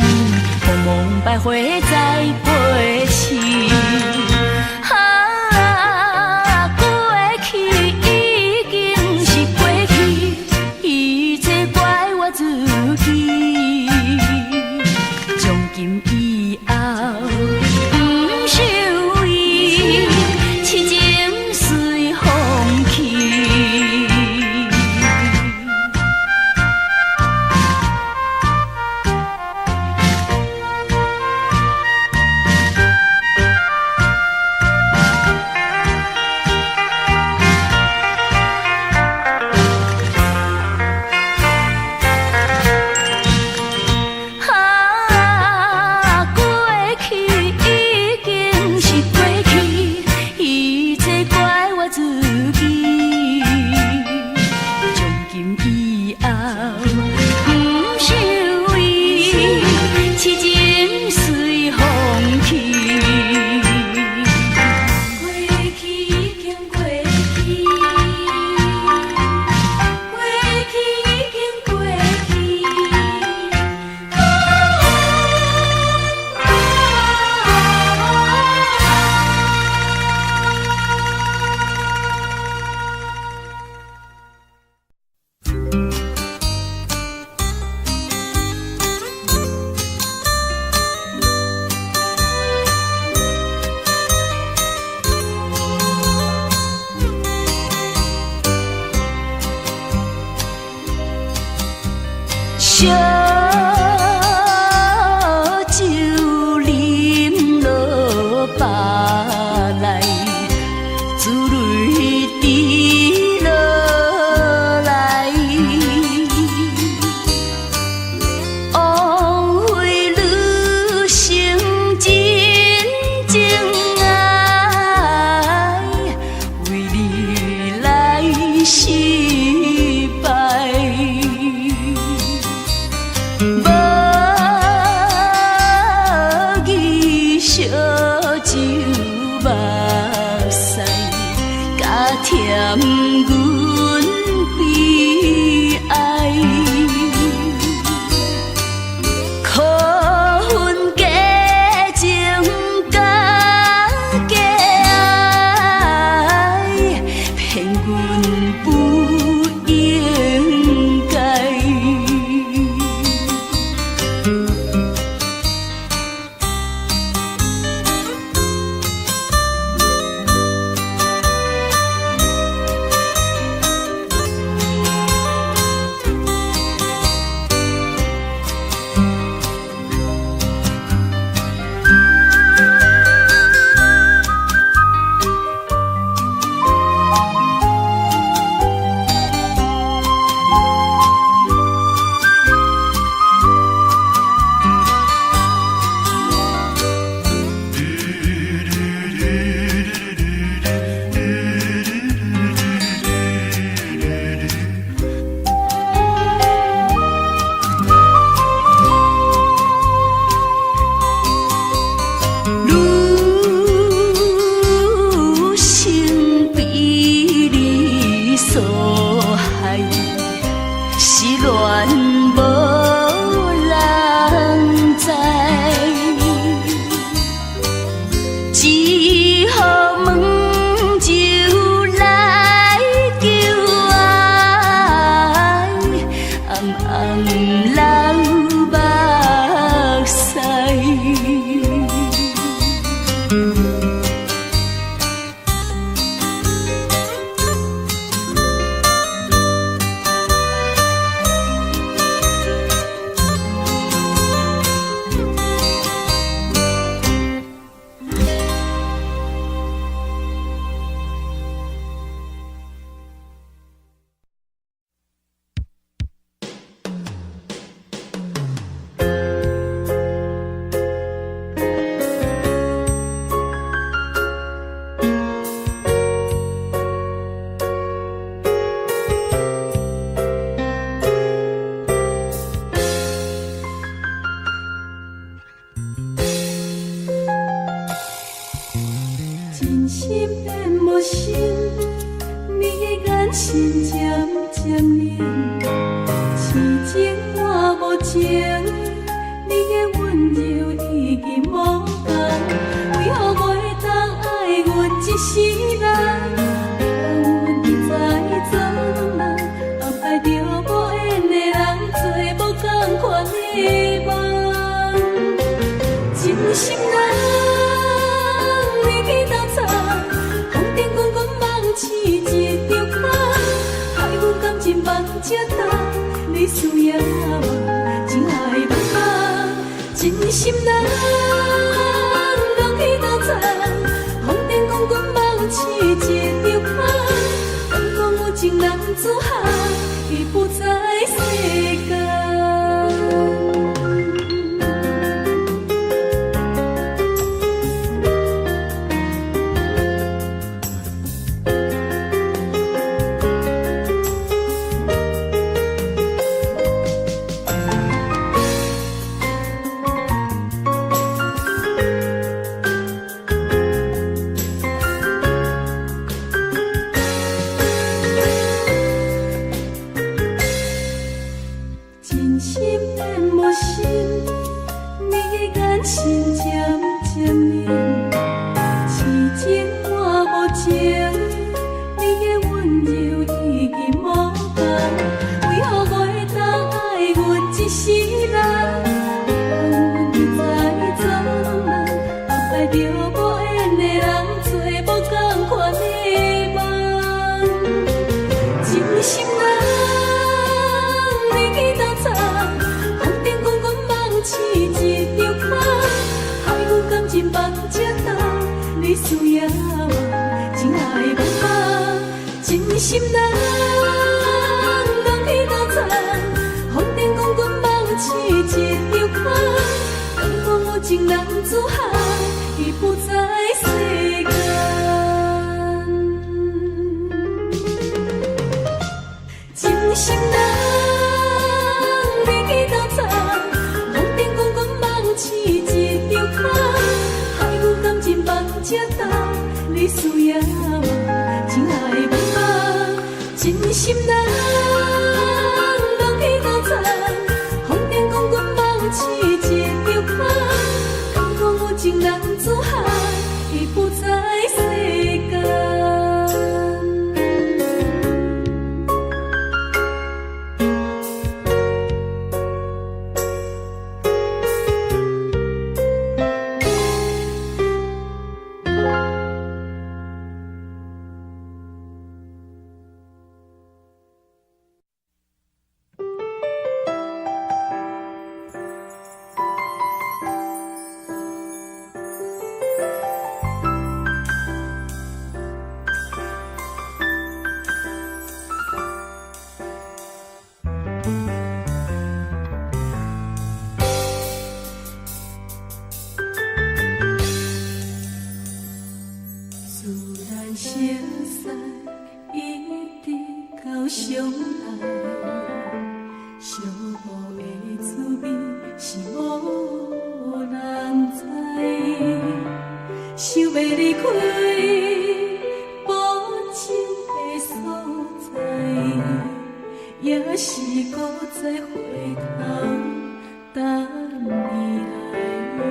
茫茫百花在過去。啊，過去已經是過去，一切怪我自己。從今以後，毋想伊，痴情隨風去。添阮悲哀。可恨假情假假愛，騙阮不應該。女生被你所害，失戀無人知，只好問酒來求愛，暗暗流目屎。真心變無心，你的眼神漸漸冷，痴情換無情，你的溫柔已經無仝，為何袂當愛阮一世人？予阮一再做夢，安排著無緣的人，做無仝款的夢，真心人。你去斗藏，風頂滾滾夢醒一張空，害阮感情放這重，你需要嗎？情愛無放，真心人，人去斗藏，風頂滾滾夢醒一張空，敢講有情男子漢，已不在世間。真心變無心，你的眼神漸漸冷，痴情換無情，你的溫柔已經無仝，為何袂當愛阮一世人？予阮一再做夢，安排著無緣的人，做無仝款的夢，真心人。你去斗藏，風頂滾滾夢醒一張空，害阮感情放這重，你需要嗎？情愛無放，真心人，人去斗藏，風頂滾滾夢醒一張空，敢講有情男子漢，已不在世間。真心人，你去斗藏，風頂滾滾夢醒一張空，害阮感情放這重，你需要嗎？情愛無放，心人攏去斗阵，風頂講阮夢醒一場空，敢講有情男子漢已不在世間。自然熟似一直到相愛，寂寞的滋味是無人知。想欲離開無情的所在，也是閣再回頭等你來。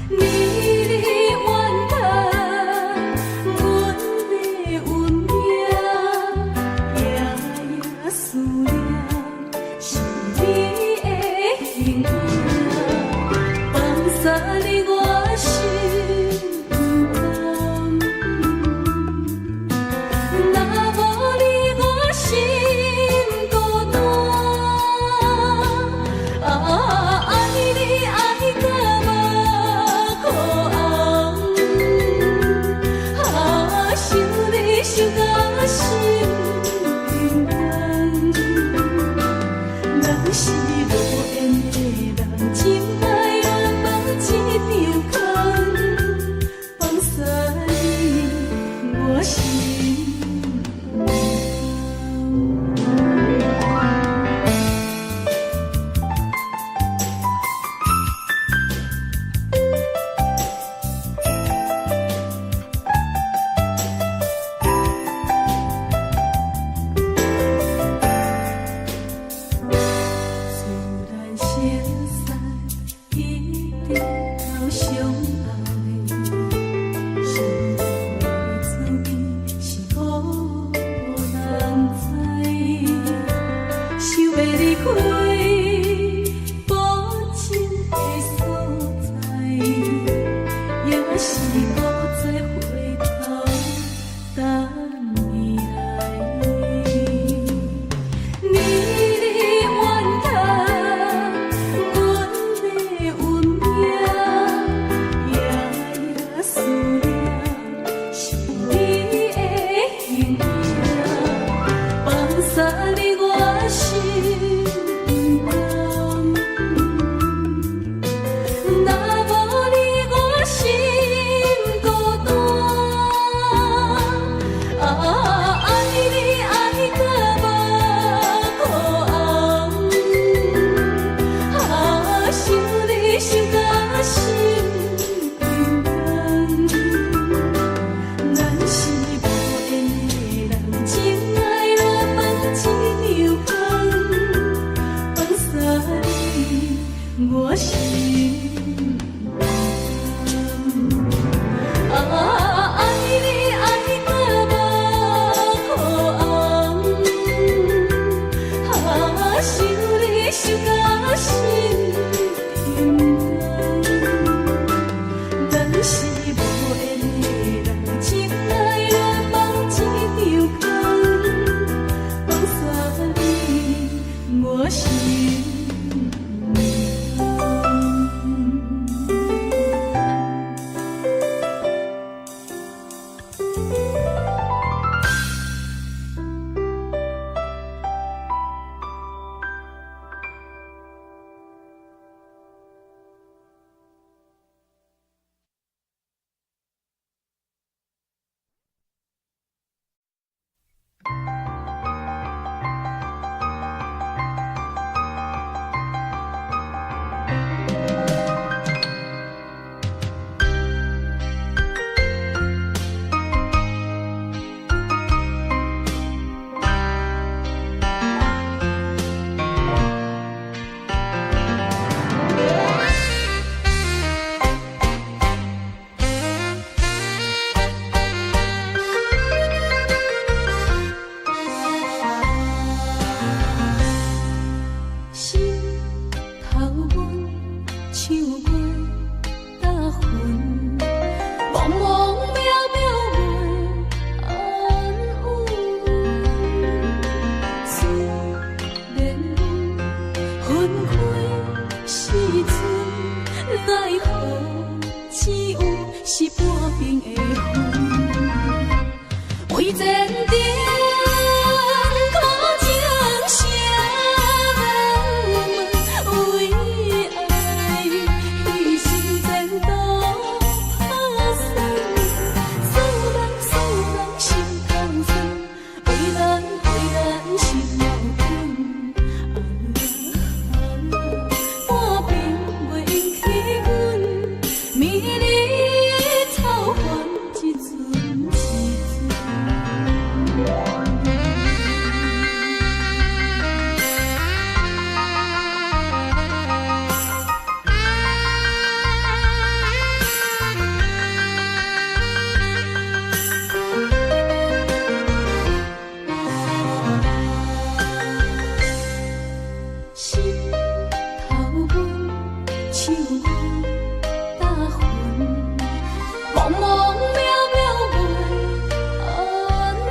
你怨嘆，阮的運命，夜夜思念是你的形影，放捨你我心不甘。若無你我心孤單，啊，愛你愛甲目眶紅，啊，想你想甲心不甘。咱是無緣的人，情愛難放一場空，放捨你我心不甘。自然熟似一直到相愛，寂寞的滋味是無人知。想欲離開無情的所在，也是閣再回頭等你來。你怨嘆，阮的運命，夜夜思念是你的形影，放捨你我心不甘。若無你我心孤單，啊，愛你愛甲目眶紅，啊，想你想甲心不甘。咱是無緣的人，情愛難放一場空，放捨你我心不甘。啊，愛你愛甲目眶紅，啊，想你想甲心不甘。咱是無緣的人，情愛難放一場空，放捨你我心不甘。為前程苦情誰人問？為愛犧牲前途拍算，思人思人心頭酸，為咱為咱心矛盾。啊，半暝袂用起阮，美麗草原一寸一寸。心頭阮，手阮，搭雲，茫茫渺渺袂安穩。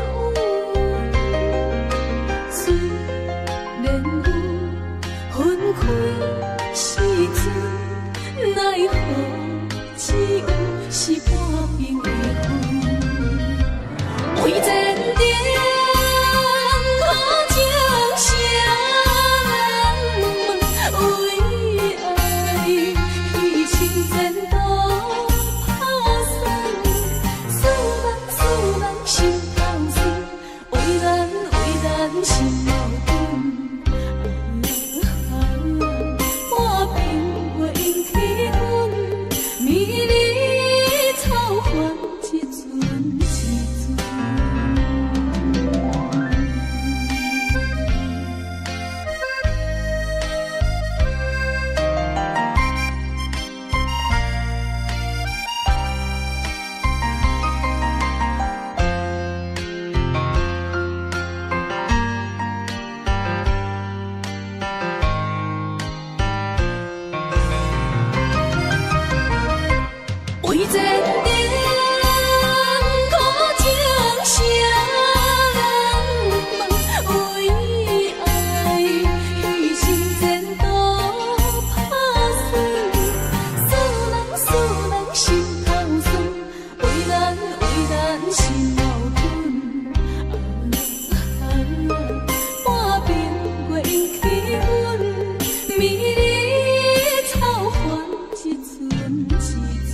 雖然有分開時陣，奈何只有是半暝的雲。為前程苦情誰人問？為愛犧牲前途拍算，思人思人心頭酸，為咱為咱心矛盾。啊，半暝袂用起阮，美麗草原一寸一寸。為前程苦情誰人問？為愛犧牲前途拍算，思人思人心頭酸，為咱為咱心矛盾。啊，半暝袂用起阮，美麗草原一寸一寸。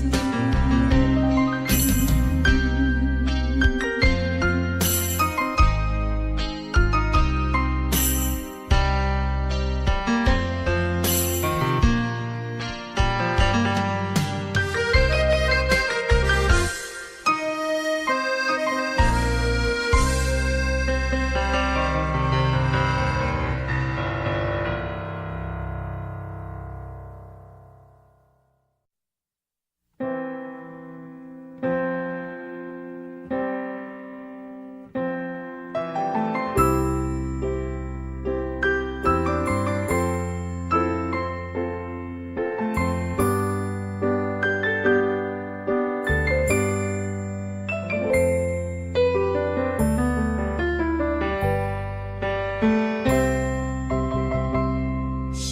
心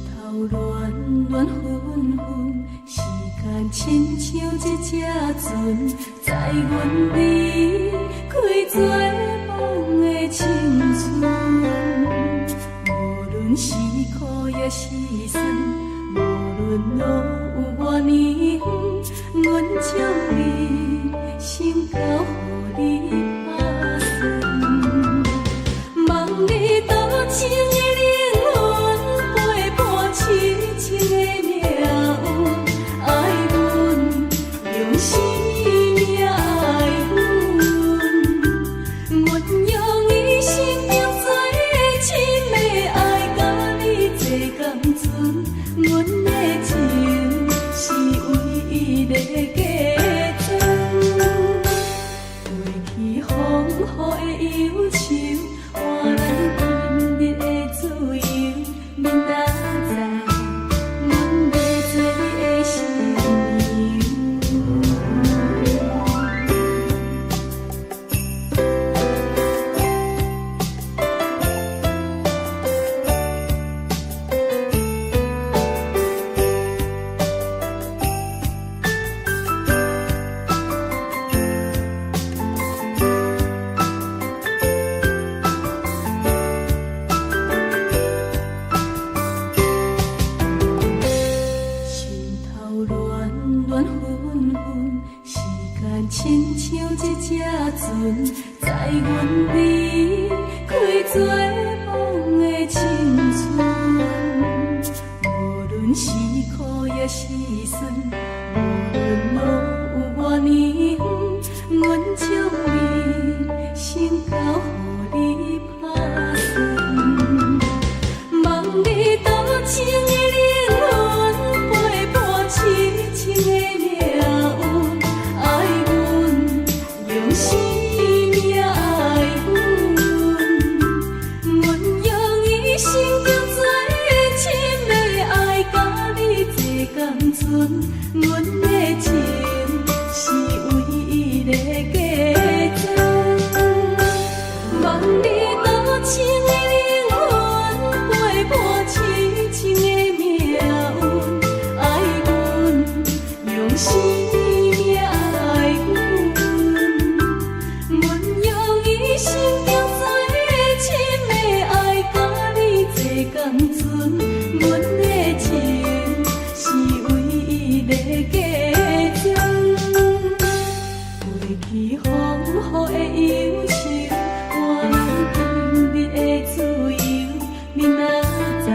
頭亂亂紛紛，時間親像一隻船，載阮離開做夢的青春。無論是苦抑是酸，無論路有偌呢遠，阮將一生交予你拍算。望你多情的靈魂，陪伴痴情的命運，愛阮用生命愛阮，阮用一生中最深的愛，佮你做共存，阮的情是唯一的嫁妆。過去風雨的憂愁，換咱今日的親像一隻船，載阮離開做夢的青春。無論是苦抑是酸，無論路有偌呢遠，阮將一生交予你拍算。望你多情的靈魂，陪伴痴情的命運，愛阮用生命愛阮，阮用一生中最深的愛，佮你做仝陣，阮的情是唯一的嫁妝。望你多情的靈魂，陪伴痴情的命運，愛阮用生命愛阮，阮用一生中最深的愛，佮你做仝陣，阮的情是唯一的嫁妝。過去風雨的憂愁，換咱今日的自由。你若知，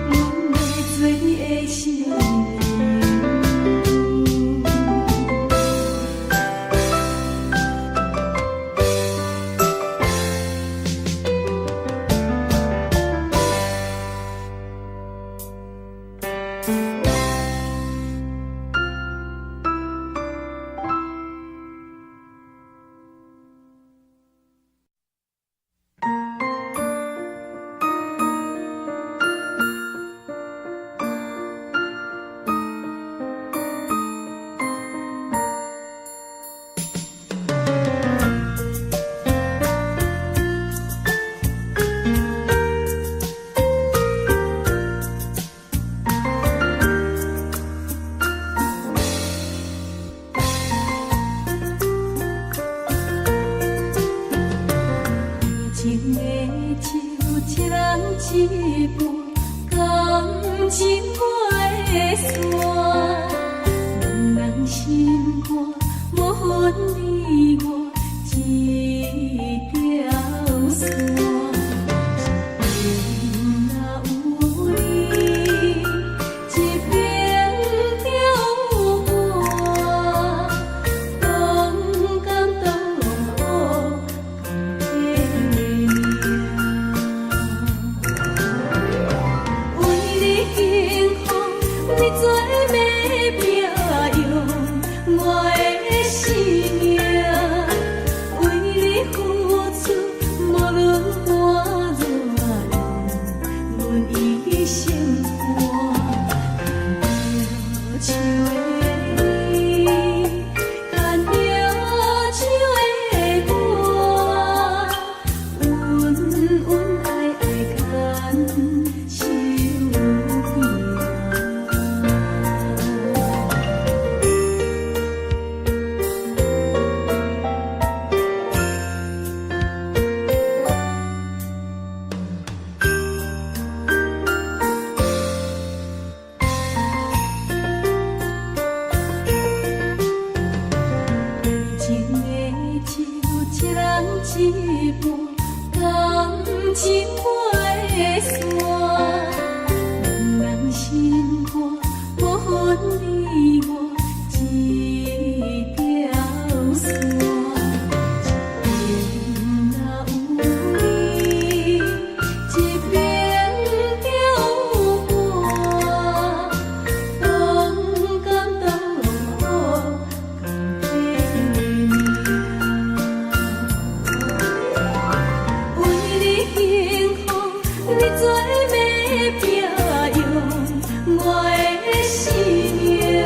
阮欲做你的新娘。情的酒，一人一半，感情袂散。兩人心肝，無分你我這條線。一邊若有你，一邊就有我，當甘當苦，甘拼命。為你幸福，你做欲拼用我的生命；為你付出，無論換怎樣，阮一生伴。牽著手的你，牽著手的我，恩恩愛愛牽手行。情的酒，一人一半，感情袂散。兩人心肝，無分你我這條線。一邊若有你，一邊就有我，當甘當苦，甘拼命。為你幸福，你做欲拼用我的生命；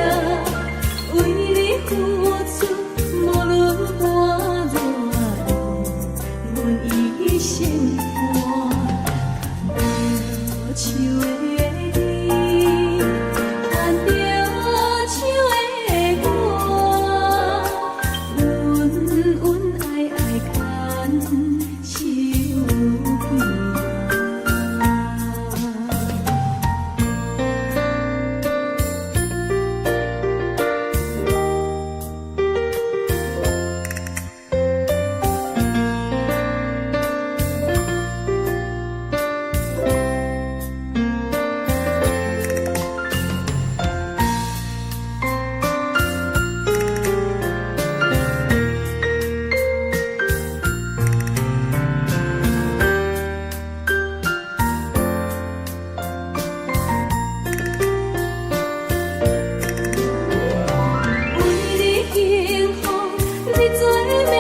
的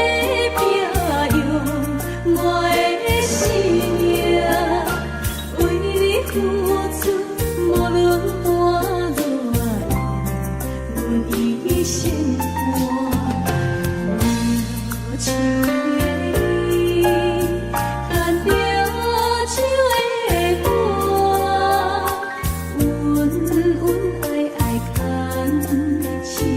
拼用我的生命，為你付出，無論換偌遠，阮一生伴。牽著手的你，牽著手的我，恩恩愛愛牽手行。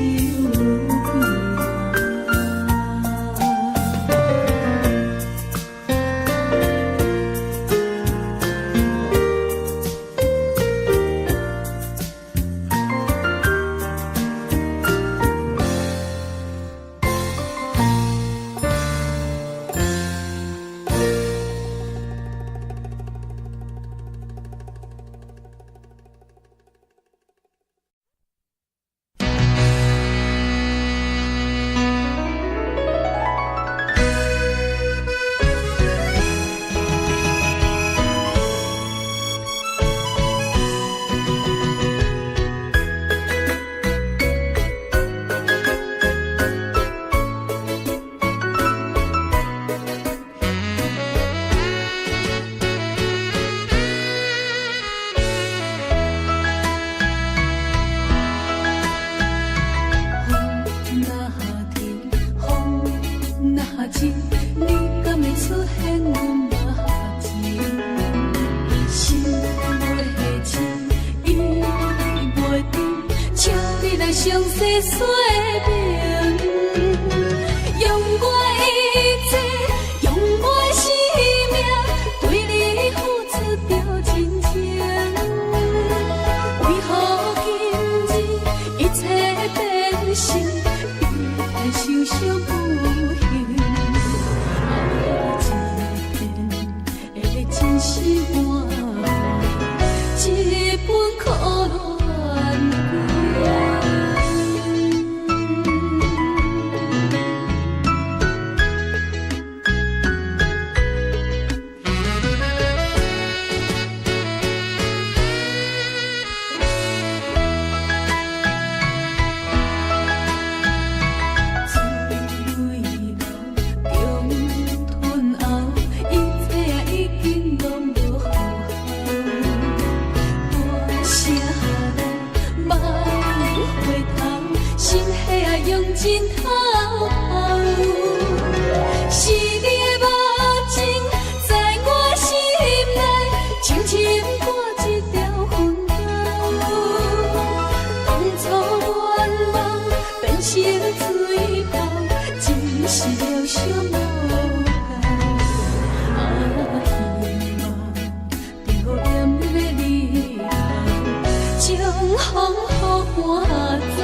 風若停，風若靜，你敢會出現阮目前？心袂靜，意袂定，請你來詳細說明。用我一切，用我生命，對你付出著真情。為何今日一切變成悲哀受傷不幸？啊，一片的真心換一份苦戀情。水流共吞喉，一切啊已經攏無好。大聲莫回頭，心血啊用盡透喉。是你的目睛在我心內，深深割一條痕溝。當初願望變成水泡，只是料想無夠。啊，希望著炎熱的日頭，將風雨趕走。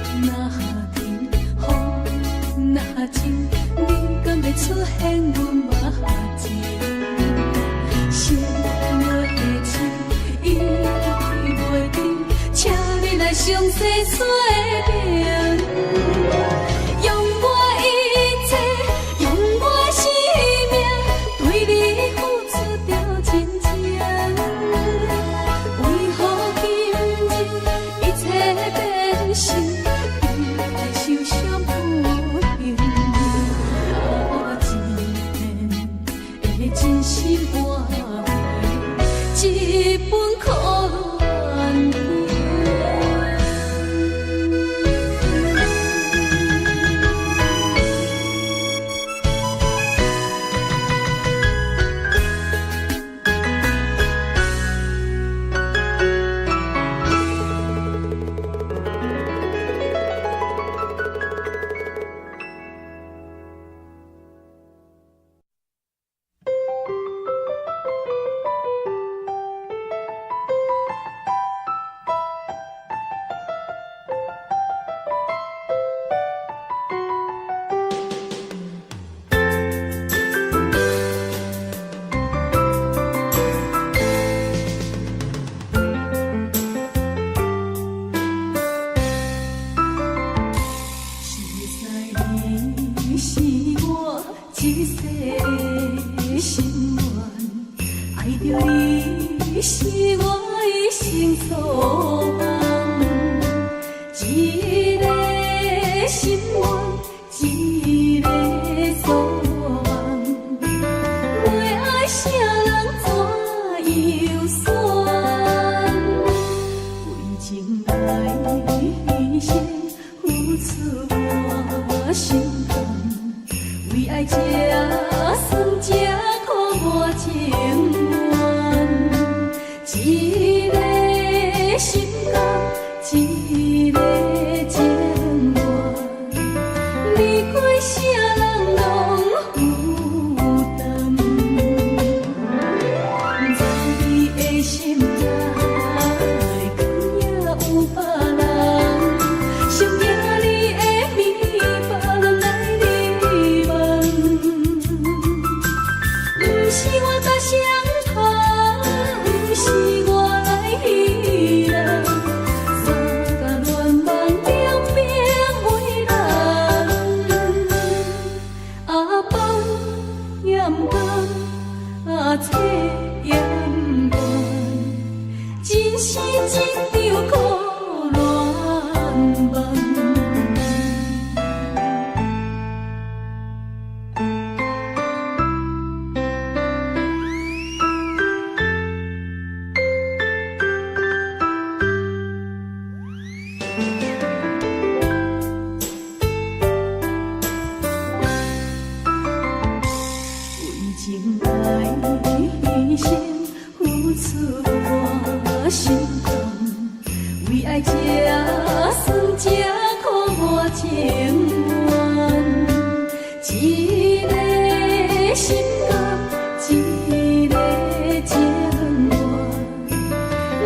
風若停，風若靜，你敢會出現阮目前？心袂靜，意袂定，請你來詳細說明。用我一切，用我生命，對你付出著真情。為何今日一切變成悲哀受傷不幸？啊，一片的真心換回一份苦戀情。是我一生所望，一個心願，一個所望，袂愛啥人怎樣選，為情來犧牲，付出我心甘，為愛這酸這苦我情願，一個心甘，一個情願，離開啥人攏負擔。不知你的心內，敢也有別人？想念你的面，別人來你問。毋是我搭雙旁，毋是我來彼人，三角戀夢兩邊為難。阿放也毋甘，阿切也毋願，真是一場苦戀夢。為情來犧牲，付出我心甘，為愛這酸這苦我情願，一個心甘，一個情願，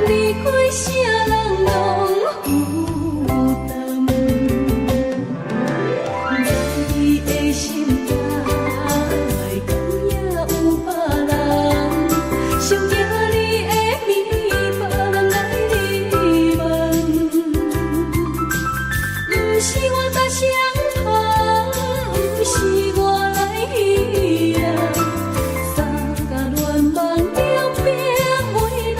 離開啥人攏負擔。不知你的心內，敢也有別人？想念你的面，別人來你問。毋是我搭雙旁，毋是我來彼人，三角戀夢兩邊為難。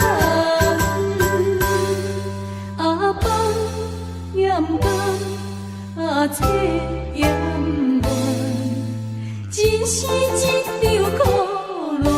阿放也毋甘，阿切也毋願，真是一場苦戀夢。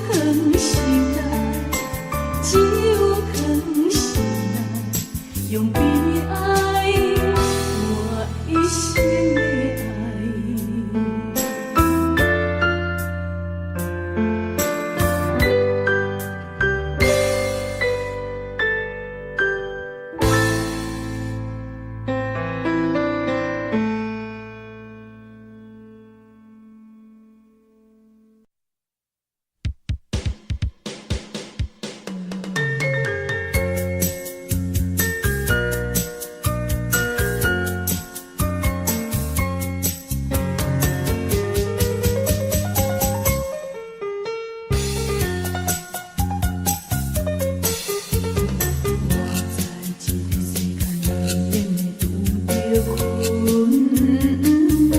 囥心內，只有囥心內，用悲哀換一生的愛。我在這个世間難免會拄著困難，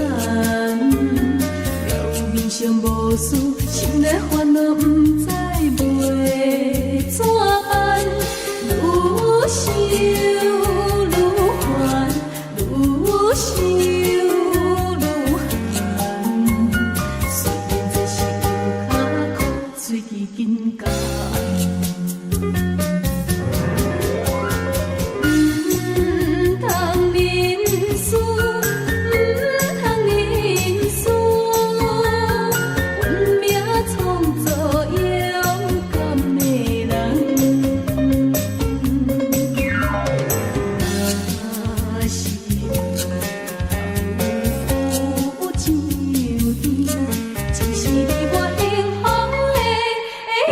表面上無事，心內煩惱毋知欲怎辦，愈想愈煩，愈想愈煩。雖然這是有較苦，喙齒緊咬。毋通認輸，毋通認輸，運命創造勇敢的人。若是有上天，就是你我幸福的彼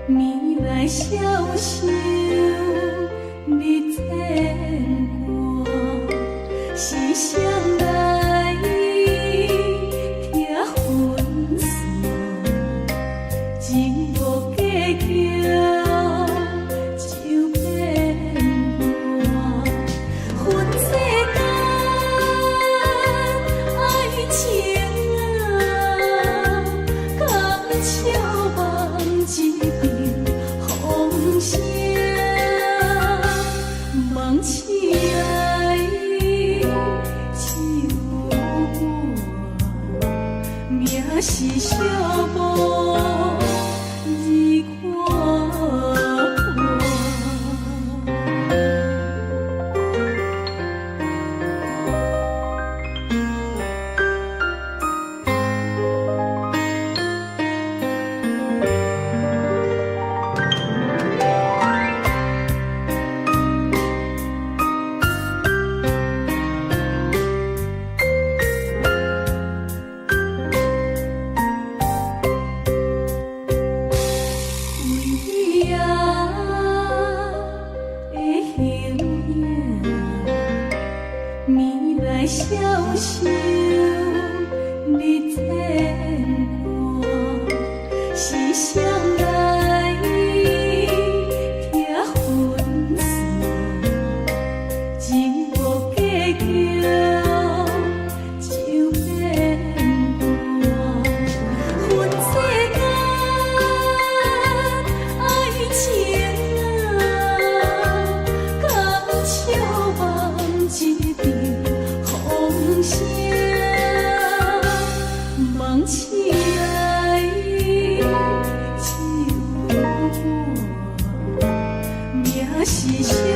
暝來痟愁日牽掛，是誰來拆分線？情無計較就變卦，分世間愛情啊，敢笑望一陣風聲，望起愛就過，命是寂寞日看破。為你啊的形影，暝來痟愁日牽掛，是誰來拆分線？情無計較就變卦，分世間愛情啊，敢笑望一陣風聲，望起愛就過，命是寂寞。